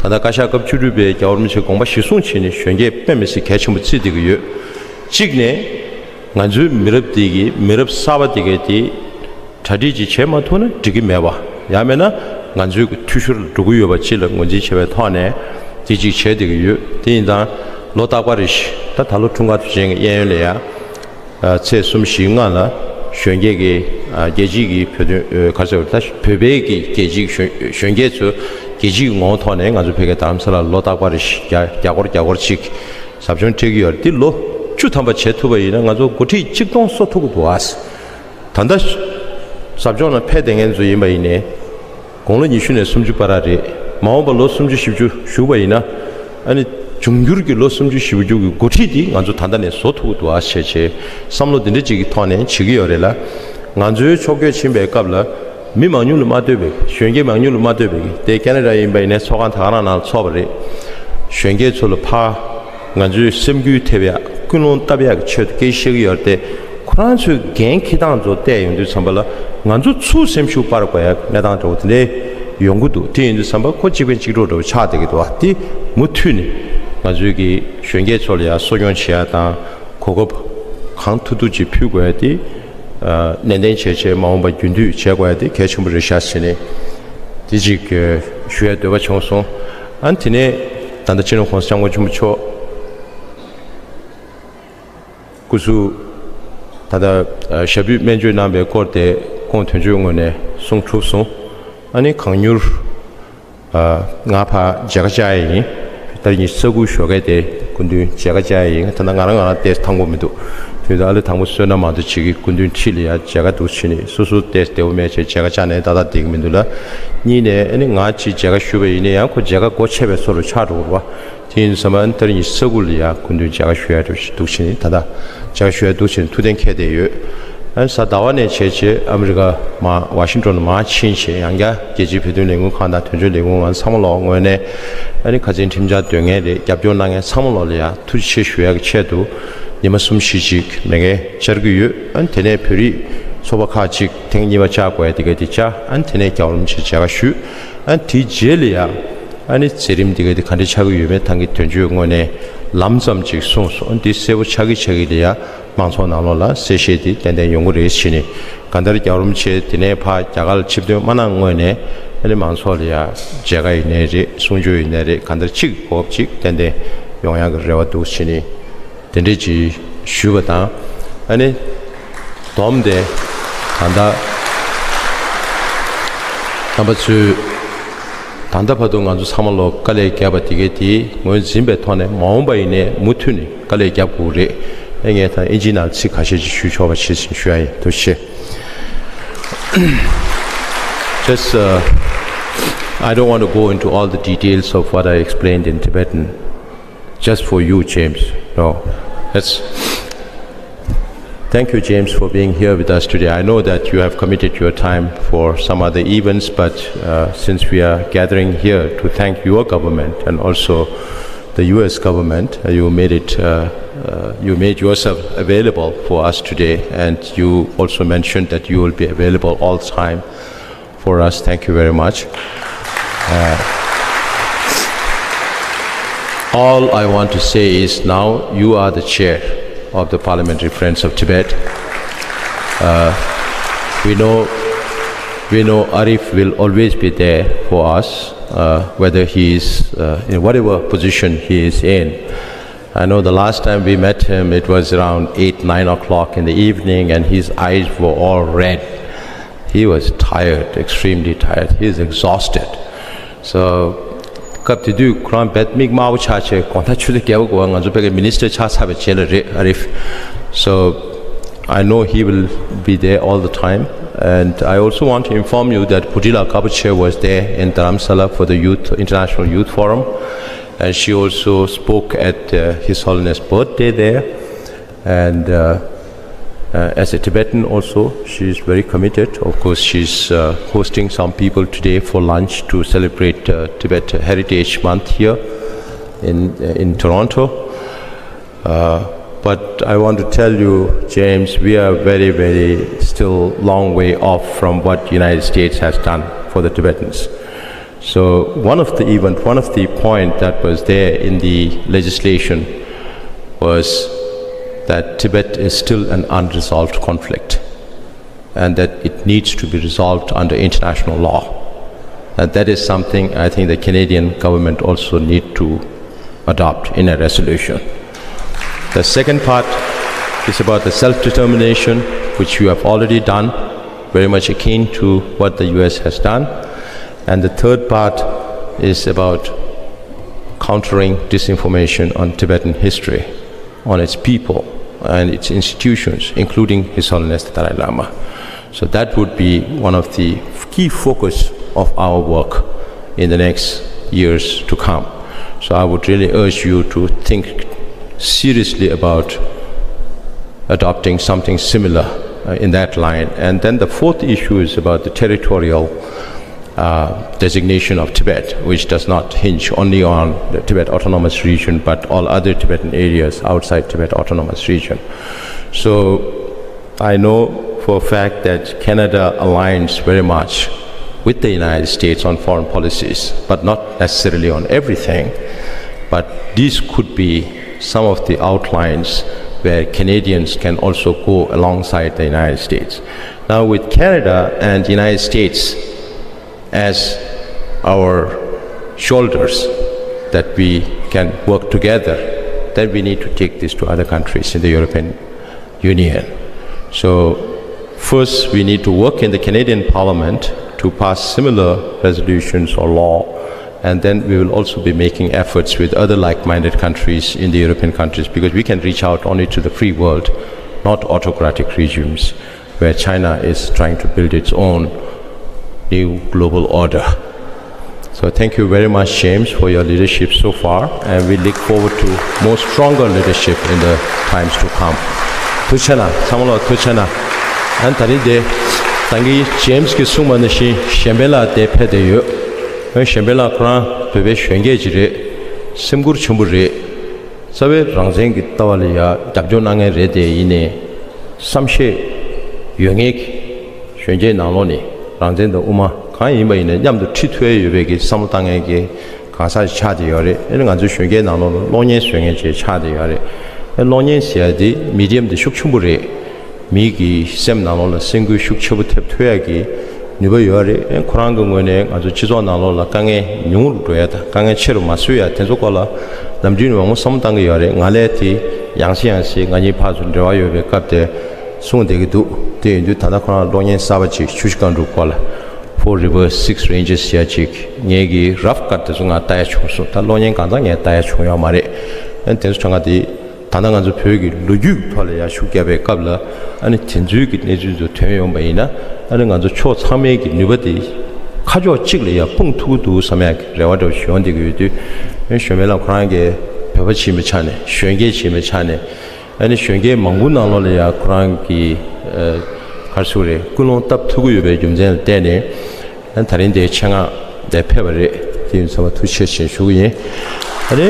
ད་ལྟ་བཀའ་ཤག་སྐབས་བཅུ་དྲུག་པའི་རྒྱལ་བ་རིན་པོ་ཆེའི་དགོངས་པ་གཞིར་བཟུང་བྱས་ནས་གཞོན་སྐྱེས་དཔེ་མི་སྲིད་གལ་ཆེན་པོ་བརྩིས་བསྡད་ཀྱི་ཡོད། གཅིག་ནས་ང་ཚོའི་མི་རབས་འདི་གི་མི་རབས་གསར་པ་འདི་གས་དེ་གྲ་སྒྲིག་ཅིག་བྱེད་མ་ཐུབ་ན་འགྲིག་གི་མེད་པ། ཡང་མིན་ན་ང་ཚོའི་འཐུས་ཤོར་ལ་འགྲོ་གི་ཡོད་པ་ཅིག་ལ་ངོས་འཛིན་བྱས་པའི་ཐོག་ནས་དེ་ཅིག་བྱས་བསྡད་ཀྱི་ཡོད། དེ་ཡིན་ཙང་ལོ་རྟག་པར་རེ་བཞིན་ད་ད་ལོ་འཁྲུངས་སྐར་དུས་ཆེན་གྱི་གཡས་གཡོན་ལ་ཡང་། ཚེས་གསུམ་བཞི་ལྔ་ལ་གཞོན་སྐྱེས་ཀྱི་རྒྱལ་སྤྱིའི་གི་བོད་དོན་ག་རེ་ཟེར་བ་ད་བོད་པའི་གི་རྒྱལ་སྤྱིའི་གཞོན་སྐྱེས་ཚོས་རྒྱལ་སྤྱིའི་ངོ་བོ་ཐོག་ནས་ང་ཚོ་བོད་སྐད་རྡ་རམ་ས་ལ་ལོ་རྟག་པར་རེ་བཞིན་རྒྱ་རྒྱ་སྐོར་རྒྱ་སྐོར་ཅིག་ཟབ་སྦྱོང་སྤྲད་ཀྱི་ཡོད་རེད། འདི་ལོ་བཅུ་ཐམ་པ་བྱེད་ཐུབ་པ་ཡིན་ན་ང་ཚོ་འགོ་ཁྲིད་གཅིག་སྟོང་བཟོ་ཐུབ་ཀྱི་འདུག་ཨ། ད་ལྟ་ཟབ་སྦྱོང་ལ་ཕེབས་བསྡད་མཁན་ཚོ་ཡིན་པ་ཡིན་ནའི། དགུང་ལོ་ཉི་ཤུ་ནས་སུམ་ཅུ་བར་རེད། མ་འོངས་པ་ལོ་སུམ་ཅུ་བཞི་བཅུ་བཞུགས་པ་ཡིན་ན། ཨ་ནི་འབྱུང་འགྱུར་གྱི་ལོ་སུམ་ཅུ་བཞི་བཅུ་གི་འགོ་ཁྲིད་འདི་ང་ཚོ་ད་ལྟ་ནས་བཟོ་ཐུབ་ཀྱི་འདུག་ཨ་བྱས་བྱས་བསམ་བློ་འདི་འདྲ་ཅིག་གི་ཐོག་ནས་བྱེད་ཀྱི་ཡོད་རེད་ལ། ང་ཚོའི་ཕྱོགས་བསྐྱོད་ཕྱིན་པའི་སྐབས་ལ་མི་མང་ཉུང་ལ་མ་ལྟོས་པའི་གཞོན་སྐྱེས་མང་ཉུང་ལ་མ་ལྟོས་པའི་དེ་ཁེ་ན་ཌ་ཡིན་པ་ཡིན་ནའི་ཚོགས་ཁང་ད་ག་རང་ནང་ལ་ཚོགས་པ་རེད། གཞོན་སྐྱེས་ཚོ་ལ་ཕར་ང་ཚོའི་སེམས་འགུལ་ཐེབས་ཡག་ཀུན་སློང་བཏབ་ཡག་གི་ཆེད་དུ་སྐད་ཆ་བཤད་ཀྱི་ཡོད་རེད་དེ། ཁོ་རང་ཚོའི་འགན་འཁྱེར་སྟངས་ཚོ་བལྟས་ཡོང་དུས་ཙམ་པ་ལ། ང་ཚོ་ཚུར་སེམས་ཤུགས་སྤར་དགོས་ཡ་གནས་སྟངས་འདྲ་བོ་དེ་འདྲའི་ཡོང་གི་འདུག་དེ་ཡིན་དུས་ཙམ་པ་ཁོ་གཅིག་ཕན་གཅིག་གྲོགས་འདྲ་བོ་ཆགས་བསྡད་ཀྱི་འདུག་བ། དེ་མུ་མཐུད་ནས་ང་ཚོའི་གི་གཞོན་སྐྱེས་ཚོ་ལ་ཡ་གསོ་སྐྱོང་བྱེད་ཡ་དང་། གོ་སྐབས་གང་ཐུབ་ཐུབ་ཅིག་ཕུལ་དགོས་ཡ་དེ་ནན་ཏན་བྱས་བྱས། མ་འོངས་པ་རྒྱུན་མཐུད་བྱེད་དགོས་ཡ་དེ་གལ་ཆེན་པོ་རེད་ཤག་ཟེར་ནས་དེ་གཅིག་ཞུ་ཡ་འདོད་པ་བྱུང་སོང་། ཨ་ནི་དེ་ནས་ད་ལྟ་སྤྱི་ནོར་༸གོང་ས་༸སྐྱབས་མགོན་ཆེན་པོ་མཆོག་སྐུ་གཟུགས་ད་ལྟ་ཞབས་པུས་སྨན་བཅོས་གནང་བའི་སྐོར་དེ་ཁོང་དོན་གཅོད་ངོས་ནས་གསུང་གྲུབ་སོང་། ཨ་ནི་གང་མྱུར་ང་ཕར་མཇལ་ཁ་བཅར་ཡ་ཡིན། ད་ཉིན་ས་ཁུལ་ཞོགས་ཀས་དེ་སྐུ་མདུན་མཇལ་ཁ་བཅར་ཡ་ཡིན། ད་ལྟ་ང་རང་ང་རང་ཏོག་ཙམ་ཐང་པོ་མི་འདུག་དུས་ད་ཨ་ལེ་དང་པོ་བསོད་ནམས་མང་དུ་བྱེད་ཀྱི་སྐུ་མདུན་འཁྲིས་ལ་ཡ་མཇལ་ཁ་འདུག་བྱས་ནས། སོ་སོ་ཏོག་ཙམ་བདེ་པོ་མེད་བྱས་མཇལ་ཁ་བཅར་ནས་ཏག་ཏག་བསྡད་ཀྱི་མི་འདུག་ལ། གཉིས་ནས་ཨ་ནི་ང་ཅིག་མཇལ་ཁ་ཞུས་པ་ཡིན་ན་ཡང་ཁོ་མཇལ་ཁ་སྒོ་ཕྱེ་བའི་བཟོ་འདྲ་ཆགས་འགྲོ་གི་རེད་བ། དེ་ཡིན་ཙང་ཨ་ནི་ད་རིང་ས་ཁུལ་ལ་ཡ་སྐུ་མདུན་མཇལ་ཁ་ཞུ་ཡ་འདུག་བྱས་ནས། ད་ལྟ་མཇལ་ཁ་ཞུ་ཡ་འདུག་བྱས་ནས་ཐུགས་གཏན་འཁེལ་བསྡད་ཡོད། ཨ་ནི་གཟའ་ཟླ་བ་ནས་བྱས་བྱས་ཨ་མི་རི་ཀ་མར་ཝ་ཤིང་ཊོན་ལ་མར་ཕྱིན་བྱས། ཡང་བསྐྱར་རྒྱལ་སྤྱིའི་བོད་དོན་ལས་འགུལ་ཁང་དང་དོན་གཅོད་ལས་འགུལ་ཁང་ཚང་མ་ལོག་ངོས་ནས་ཨ་ནི་ཁ་སང་ཁྲིམས་འཆར་འདོན་མཁན་རེད། རྒྱབ་སྐྱོར་གནང་མཁན་ཚང་མ་ལོག་ལ་ཡ་ཐུགས་རྗེ་ཆེ་ཞུ་ཡ་གི་ཆེད་དུ་ཉི་མ་གསུམ་བཞི་ཅིག་མེ་འཁོར་བཅར་གྱི་ཡོད། ཨ་ནི་དེ་ནས་བོད་རིགས་ཚོགས་པ་ཁག་ཅིག་ཐེངས་གཉིས་པ་བཅར་དགོས་ཡ་དེ་ག་དེ་བཅར། ཨ་ནི་དེ་ནས་རྒྱལ་བ་རིན་པོ་ཆེ་མཇལ་ཁ་ཞུས། ཨ་ནི་དེའི་རྗེས་ལ་ཡ་ཨ་ནི་མཛད་རིམ་དེ་ག་དེ་ག་འདྲ་ཆགས་ཀྱི་ཡོད་མེད་ད་གིན་དོན་གཅོད་ངོས་ནས་ལམ་ཙམ་ཅིག་གསུངས་སོང་། ཨ་ནི་དེ་གསལ་པོ་ཆགས་ཀྱི་ཆགས་ཀྱི་ལ་ཡ་མང་ཚོགས་ནང་ལོགས་ལ་གསལ་བཤད་དེ་ཏན་ཏན་ཡོང་གི་རེད་ཟེར་ནས། གང་ལྟར་རྒྱལ་བ་རིན་པོ་ཆེ་དེ་ནས་ཕར་རྒྱ་གར་ལ་ཆིབས་ཐོན་མ་གནང་སྔོན་ནས་ཨ་ནི་མང་ཚོགས་ལ་ཡ་མཇལ་ཁ་ཡིན་ནའི་རེད། གསུང་ཆོས་ཡིན་ནའི་རེད། གང་ལྟར་གཅིག་གོ་སྐབས་གཅིག་ཏན་ཏན་ཡོང་ཡག་གི་རེ་བ་འདུག་ཟེར་ནས་དེ་འདྲས་ཅིག་ཞུས་པ་དང་། ཨ་ནི་བསྡོམས་ཏེ་ད་ལྟ་རྣམ་པ་ཚོས་ད་ལྟ་བར་དུ་ང་ཚོ་ཚང་མ་ལོག་དཀའ་ལས་བརྒྱབ་པ་དེ་གས་དེ་ངོས་འཛིན་པའི་ཐོག་ནས་མ་འོངས་པ་ཡིན་ནའི་མུ་མཐུད་ནས་དཀའ་ལས་རྒྱབ་དགོས་རེད། ཨེ་ངས་ད་ཨིན་ཇིའི་ནང་ཚིག་ཁ་ཤས་ཅིག་ཞུ་ཆོག་པ་བྱེད་ཟིན་ཞུ་ཡ་ཡིན། ཐུགས་རྗེ་ཆེ། Just, uh, I don't want to go into all the details of what I explained in Tibetan, just for you, James. No, that's Thank you, James, for being here with us today. I know that you have committed your time for some other events, but uh, since we are gathering here to thank your government and also the U S government, uh, you made it, uh, uh, you made yourself available for us today, and you also mentioned that you will be available all the time for us. Thank you very much. Uh, all I want to say is now you are the chair of the Parliamentary Friends of Tibet. Uh, we know, we know Arif will always be there for us, uh, whether he is uh, in whatever position he is in. I know the last time we met him, it was around eight, nine o'clock in the evening, and his eyes were all red. He was tired, extremely tired. He is exhausted. So, སྐབས་དེ་དུས་ཁོ་རང་རྦད་མིག་དམར་པོ་ཆགས་བྱས། དགོང་དག་ཆུ་ཚོད་བརྒྱད་པ་འགོར་བ་ང་ཚོ་ཕ་གི་minister ཆགས་ཚར་བའི་རྗེས་ལ་རེད། Arif. So, I know he will be there all the time. And I also want to inform you that Bhutila Kabuche was there in Dharamsala for the youth, International Youth Forum. And she also spoke at uh, His Holiness' birthday there. And uh, uh, as a Tibetan also, she is very committed. Of course, she's uh, hosting some people today for lunch to celebrate uh, Tibet Heritage Month here in, uh, in Toronto. Uh, but I want to tell you, James, we are very, very still long way off from what United States has done for the Tibetans. So one of the event, one of the point that was there in the legislation was that Tibet is still an unresolved conflict and that it needs to be resolved under international law. And that is something I think the Canadian government also need to adopt in a resolution. The second part is about the self-determination, which you have already done, very much akin to what the U S has done. And the third part is about countering disinformation on Tibetan history, on its people and its institutions, including His Holiness the Dalai Lama. So that would be one of the key focus of our work in the next years to come. So I would really urge you to think seriously about adopting something similar uh, in that line. And then the fourth issue is about the territorial uh, designation of Tibet, which does not hinge only on the Tibet Autonomous Region, but all other Tibetan areas outside Tibet Autonomous Region. So I know for a fact that Canada aligns very much with the United States on foreign policies, but not necessarily on everything. But these could be some of the outlines where Canadians can also go alongside the United States. Now, with Canada and the United States as our shoulders, that we can work together, then we need to take this to other countries in the European Union. So, first, we need to work in the Canadian Parliament to pass similar resolutions or law, and then we will also be making efforts with other like minded countries in the European countries, because we can reach out only to the free world, not autocratic regimes where China is trying to build its own new global order. So thank you very much, James, for your leadership so far, and we look forward to more stronger leadership in the times to come. ཐུགས་རྗེ་གནང་། ཚང་མ་ལ་ཐུགས་རྗེ་གནང་། ཨ་ནི་ད་རིང་དེ་ད་གིན་ཇེམ་སི་གིས་གསུངས་པ་ནང་བཞིན་གཞན་ཕན་ལ་དེ་ཕེབས་བསྡད་ཡོད། ཨ་ནི་གཞན་ཕན་ལགས་ཁོ་རང་བོད་པའི་གཞོན་སྐྱེས་ཅིག་རེད། སེམས་ཁུར་ཆེན་པོ་རེད། རྩ་བའི་རང་བཙན་གྱི་ལྟ་བ་ལ་ཡ་རྒྱབ་སྐྱོར་གནང་མཁན་རེད་དེ། ཡིན་ནའི་བསམ་ཤེས་ཡོད་མཁན་གྱི་གཞོན་སྐྱེས་ནང་ལོགས་ནས་རང་བཙན་དང་དབུ་མ་གང་ཡིན་པ་ཡིན་ནའི་མཉམ་དུ་ཁྲིད་ཐུབ་ཡ་ཡོད་པའི་གི་བསམ་བློ་བཏང་མཁན་གྱི་གང་ཟག་ཅིག་ཆགས་བསྡད་ཡོད་རེད། ཨ་ནི་ང་ཚོའི་གཞོན་སྐྱེས་ནང་ལོགས་ལ་གློག་བརྙན་བཟོ་མཁན་ཅིག་ཆགས་བསྡད་ཡོད་རེད། ཨ་ནི་གློག་བརྙན་ཟེར་ཡ་དེ་མི་ཌི་ཡམ་དེ་ཤུགས་ཆེན་པོ་རེད། མི་གི་སེམས་ནང་ལོགས་ལ་སེམས་འགུལ་ཤུགས་ཆེ་པོ་ཐེབས་ཐུབ་ཡ་གི་ནུས་པ་ཡོད་རེད། ཁོ་རང་གི་ངོས་ནས་ང་ཚོ་སྤྱི་ཚོགས་ནང་ལོགས་ལ་དཀའ་ངལ་ཉུང་རུ་འགྲོ་ཡ་དང་དཀའ་ངལ་ཆེ་རུ་མ་བཟོ་ཡ་དེ་ཚོ་སྐོར་ལ་ནམ་རྒྱུན་ནས་མང་པོ་བསམ་བློ་བཏང་གི་ཡོད་རེད། ང་ལས་དེ་ཡང་སེ་ཡང་སེ་ང་གཉིས་ཕར་ཚུར་འབྲེལ་བ་ཡོད་པའི་སྐབས་དེ་གསུངས་བསྡད་ཀྱི་འདུག་དེ་ཡིན་དུས་ད་ལྟ་ཁོ་རང་གློག་བརྙན་གསར་པ་ཅིག་ཆུ་བཞི་སྒང་དྲུག་སྐོར་ལ། Four Rivers Six Ranges ཟེར་ཡ་ཅིག་ངས་ཀྱི་རབ་ཀཊ་དེ་ཚོ་ང་ལྟ་ཡ་བྱུང་སོང་། ད་གློག་བརྙན་གང་ཙམ་ངས་ལྟ་ཡ་བྱུང་ཡོད་མ་རེད། ཨ་ནི་དེ་ཚོ་ཆ་ང་དེ། ད་ལྟ་ང་ཚོ་བོད་ཀྱི་ལོ་རྒྱུས་ཀྱི་ཐོག་ལ་ཡར་ཤུགས་བརྒྱབ་པའི་སྐབས་ལ། ཨ་ནི་དེ་ཚོའི་གི་གནས་ཚུལ་ཚོ་ཐོན་ཡོང་པ་ཡིན་ན། ཨ་ནི་ང་ཚོ་ཕྱོགས་ཚང་མའི་གི་ནུས་པ་དེ་ཁ་ཕྱོགས་གཅིག་ལ་ཡར་སྤུངས་ཐུབ་ཀྱི་འདུག་བསམ་ཡག་གི་རེ་བ་འདྲ་བོ་ཞིག་ཡོང་བསྡད་ཀྱི་ཡོད་དུས། ཨ་ནི་གཞོན་པའི་ལགས་ཁོ་རང་གིས་བོད་པ་ཅིག་ཡིན་པའི་ཆ་ནས་གཞོན་སྐྱེས་ཅིག་ཡིན་པའི་ཆ་ནས། ཨ་ནི་གཞོན་སྐྱེས་མང་པོའི་ནང་ལོགས་ལ་ཡར་ཁོ་རང་གིས་ཨ་ག་རེ་ཟེར་དགོས་རེད། ཀུན་སློང་བཏབ་ཐུབ་ཀྱི་ཡོད་པའི་རྒྱུ་མཚན་ལ་བརྟེན་ནས། ཨ་ནི་ད་རིང་དེའི་ཆེད་མངགས་འདིར་ཕེབས་པ་རེད། དེ་ཡིན་ཙང་ཐུགས་རྗེ་ཆེ་ཞུ་གི་ཡིན། ཨ་ནི་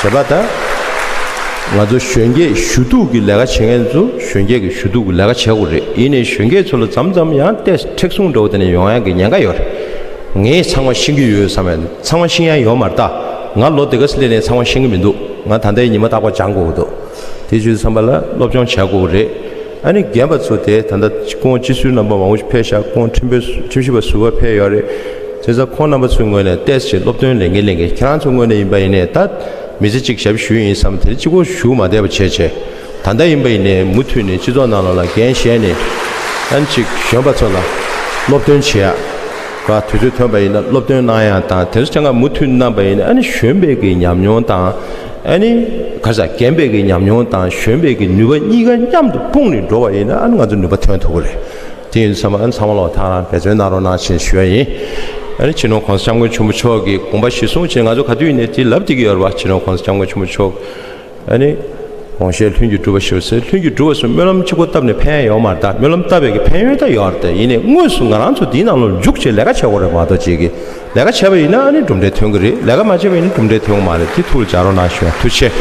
གཞན་པ་ད་ང་ཚོ་གཞོན་སྐྱེས་ཞུ་གཏུག་གི་ལས་ཀ་བྱེད་མཁན་ཚོ་གཞོན་སྐྱེས་ཀྱི་ཞུ་གཏུག་གི་ལས་ཀ་བྱེད་དགོས་རེད། ཡིན་ནའི་གཞོན་སྐྱེས་ཚོ་ལ་མཚམས་མཚམས་ཡང་ཏོག་ཙམ་མཁྲེགས་བཟུང་འདྲ་བོ་དེ་འདྲ་ཡོང་ཡག་གི་ཉེན་ཁ་ཡོད་རེད། ངས་ཚང་མ་ཤེས་ཀྱི་ཡོད་བསམ་ཡ། ཚང་མ་ཤེས་ཡ་ཡོད་མ་རེད་ད། ང་ལོ་དེ་ག་ཙམ་སླེབས་ནའི་ཚང་མ་ཤེས་ཀྱི་མི་འདུག་ང་ད་ལྟའི་ཉི་མ་རྟག་པར་སྦྱང་དགོས་ཀྱི་འདུག་དེ་བྱས་ཙང་ཕར་ལ་སློབ་སྦྱོང་བྱ་དགོས་ཀྱི་རེད། ཨ་ནི་རྒན་པ་ཚོ་དེ་ད་ལྟ་སྐུ་ངོ་སྤྱི་ཟུར་རྣམ་པ་མང་པོ་ཞིག་ཕེབས་ཤག་སྐུ་ངོ་ཁྲིམས་དཔོན་ཁྲིམས་ཞིབ་པ་ཟུར་པ་ཕེབས་ཡོད་རེད། བྱས་ཙང་ཁོང་རྣམ་པ་ཚོའི་ངོས་ནས་ཏོག་ཙམ་སློབ་སྟོན་ལེན་གིན་ལེན་གིན། ཁྱེད་རང་ཚོའི་ངོས་ནས་ཡིན་པ་ཡིན་ནའི་ད་མི་ཚེ་གཅིག་ཞབས་ཞུ་ཡིན་བསམ་དེ་གཅིག་པོ་ཞུ་མ་བསྡད་པ་བྱས་བྱས། ད་ལྟ་ཡིན་པ་ཡིན་ནའི་མུ་མཐུད་ནས་སྤྱི་ཚོགས་ནང་ལོགས་ལ་འགན་བཞེས་ནས། ཨ་ནི་གཅིག་གཞོན་པ་ཚོ་ལ་སློབ་སྟོན་བྱེད་ཡ། ག་དུས་ཚོད་ཐོན་པ་ཡིན་ན་སློབ་སྟོན་གནང་ཡ་དང་། དེ་ཚོ་ཆ་ཚང་མུ་མཐུད་གནང་པ་ཡིན་ན། ཨ་ནི་གཞོན་པའི་གི་ཉམས་མྱོང་དང་། ཨ་ནི་ག་རེ་ཟ། རྒན་པའི་གི་ཉམས་མྱོང་དང་གཞོན་པའི་གི་ནུས་པ་གཉིས་ཀ་མཉམ་དུ་སྤུངས་ནས་འགྲོ་བ་ཡིན་ན། ཨ་ནི་ང་ཚོ་ནུས་པ་ཐོན་ཐུབ་ཀྱི་རེད། དེ་ཡིན་ཙང་ཨ་ནི་ཚང་མ་ལོག་ཐག་རང་འབད་བརྩོན་གནང་རོགས་གནང་ཞེས་ཞུ་ཡ་ཡིན། ཨ་ནི་སྤྱི་ནོར་༸གོང་ས་༸སྐྱབས་མགོན་ཆེན་པོ་མཆོག་གི་དགོངས་པ་གཞིར་བཟུང་བྱས་ང་ཚོ་ག་དུས་ཡིན་ནའི་དེ་ལབ་བསྡད་ཀྱི་ཡོད་རེད་བ། སྤྱི་ནོར་༸གོང་ས་༸སྐྱབས་མགོན་ཆེན་པོ་མཆོག་ཨ་ནི་དགོངས་བཞེད་ལྷུན་གྱིས་གྲུབ་པ་ཞིག་ཟེར། ལྷུན་གྱིས་གྲུབ་པ་སོགས་སྨོན་ལམ་གཅིག་པོ་བཏབ་ནས་ཕན་ཡོད་མ་རེད་ད། སྨོན་ལམ་བཏབ་པའི་གི་ཕན་ཡོན་ད་ཡོད་རེད་ད། ཡིན་ནའི་དངོས་སུ་ང་རང་ཚོ་འདིའི་ནང་ལོགས་འཇུག་བྱས་ལས་ཀ་བྱེད་དགོས་རེད་མ་གཏོགས། ཅིག་གི་ལས་ཀ་བྱས་པ་ཡིན་ན་ཨ་ནི་གྲུབ་འབྲས་ཐོན་གི་རེད། ལས་ཀ་མ་བྱས་པ་ཡིན་ན་གྲུབ་འབྲས་ཐོན་གི་མ་རེད། དེ་ཐུགས་ལ་འཇགས་རོགས་གནང་ཞུ་ཡ། ཐུགས་རྗེ་ཆེ།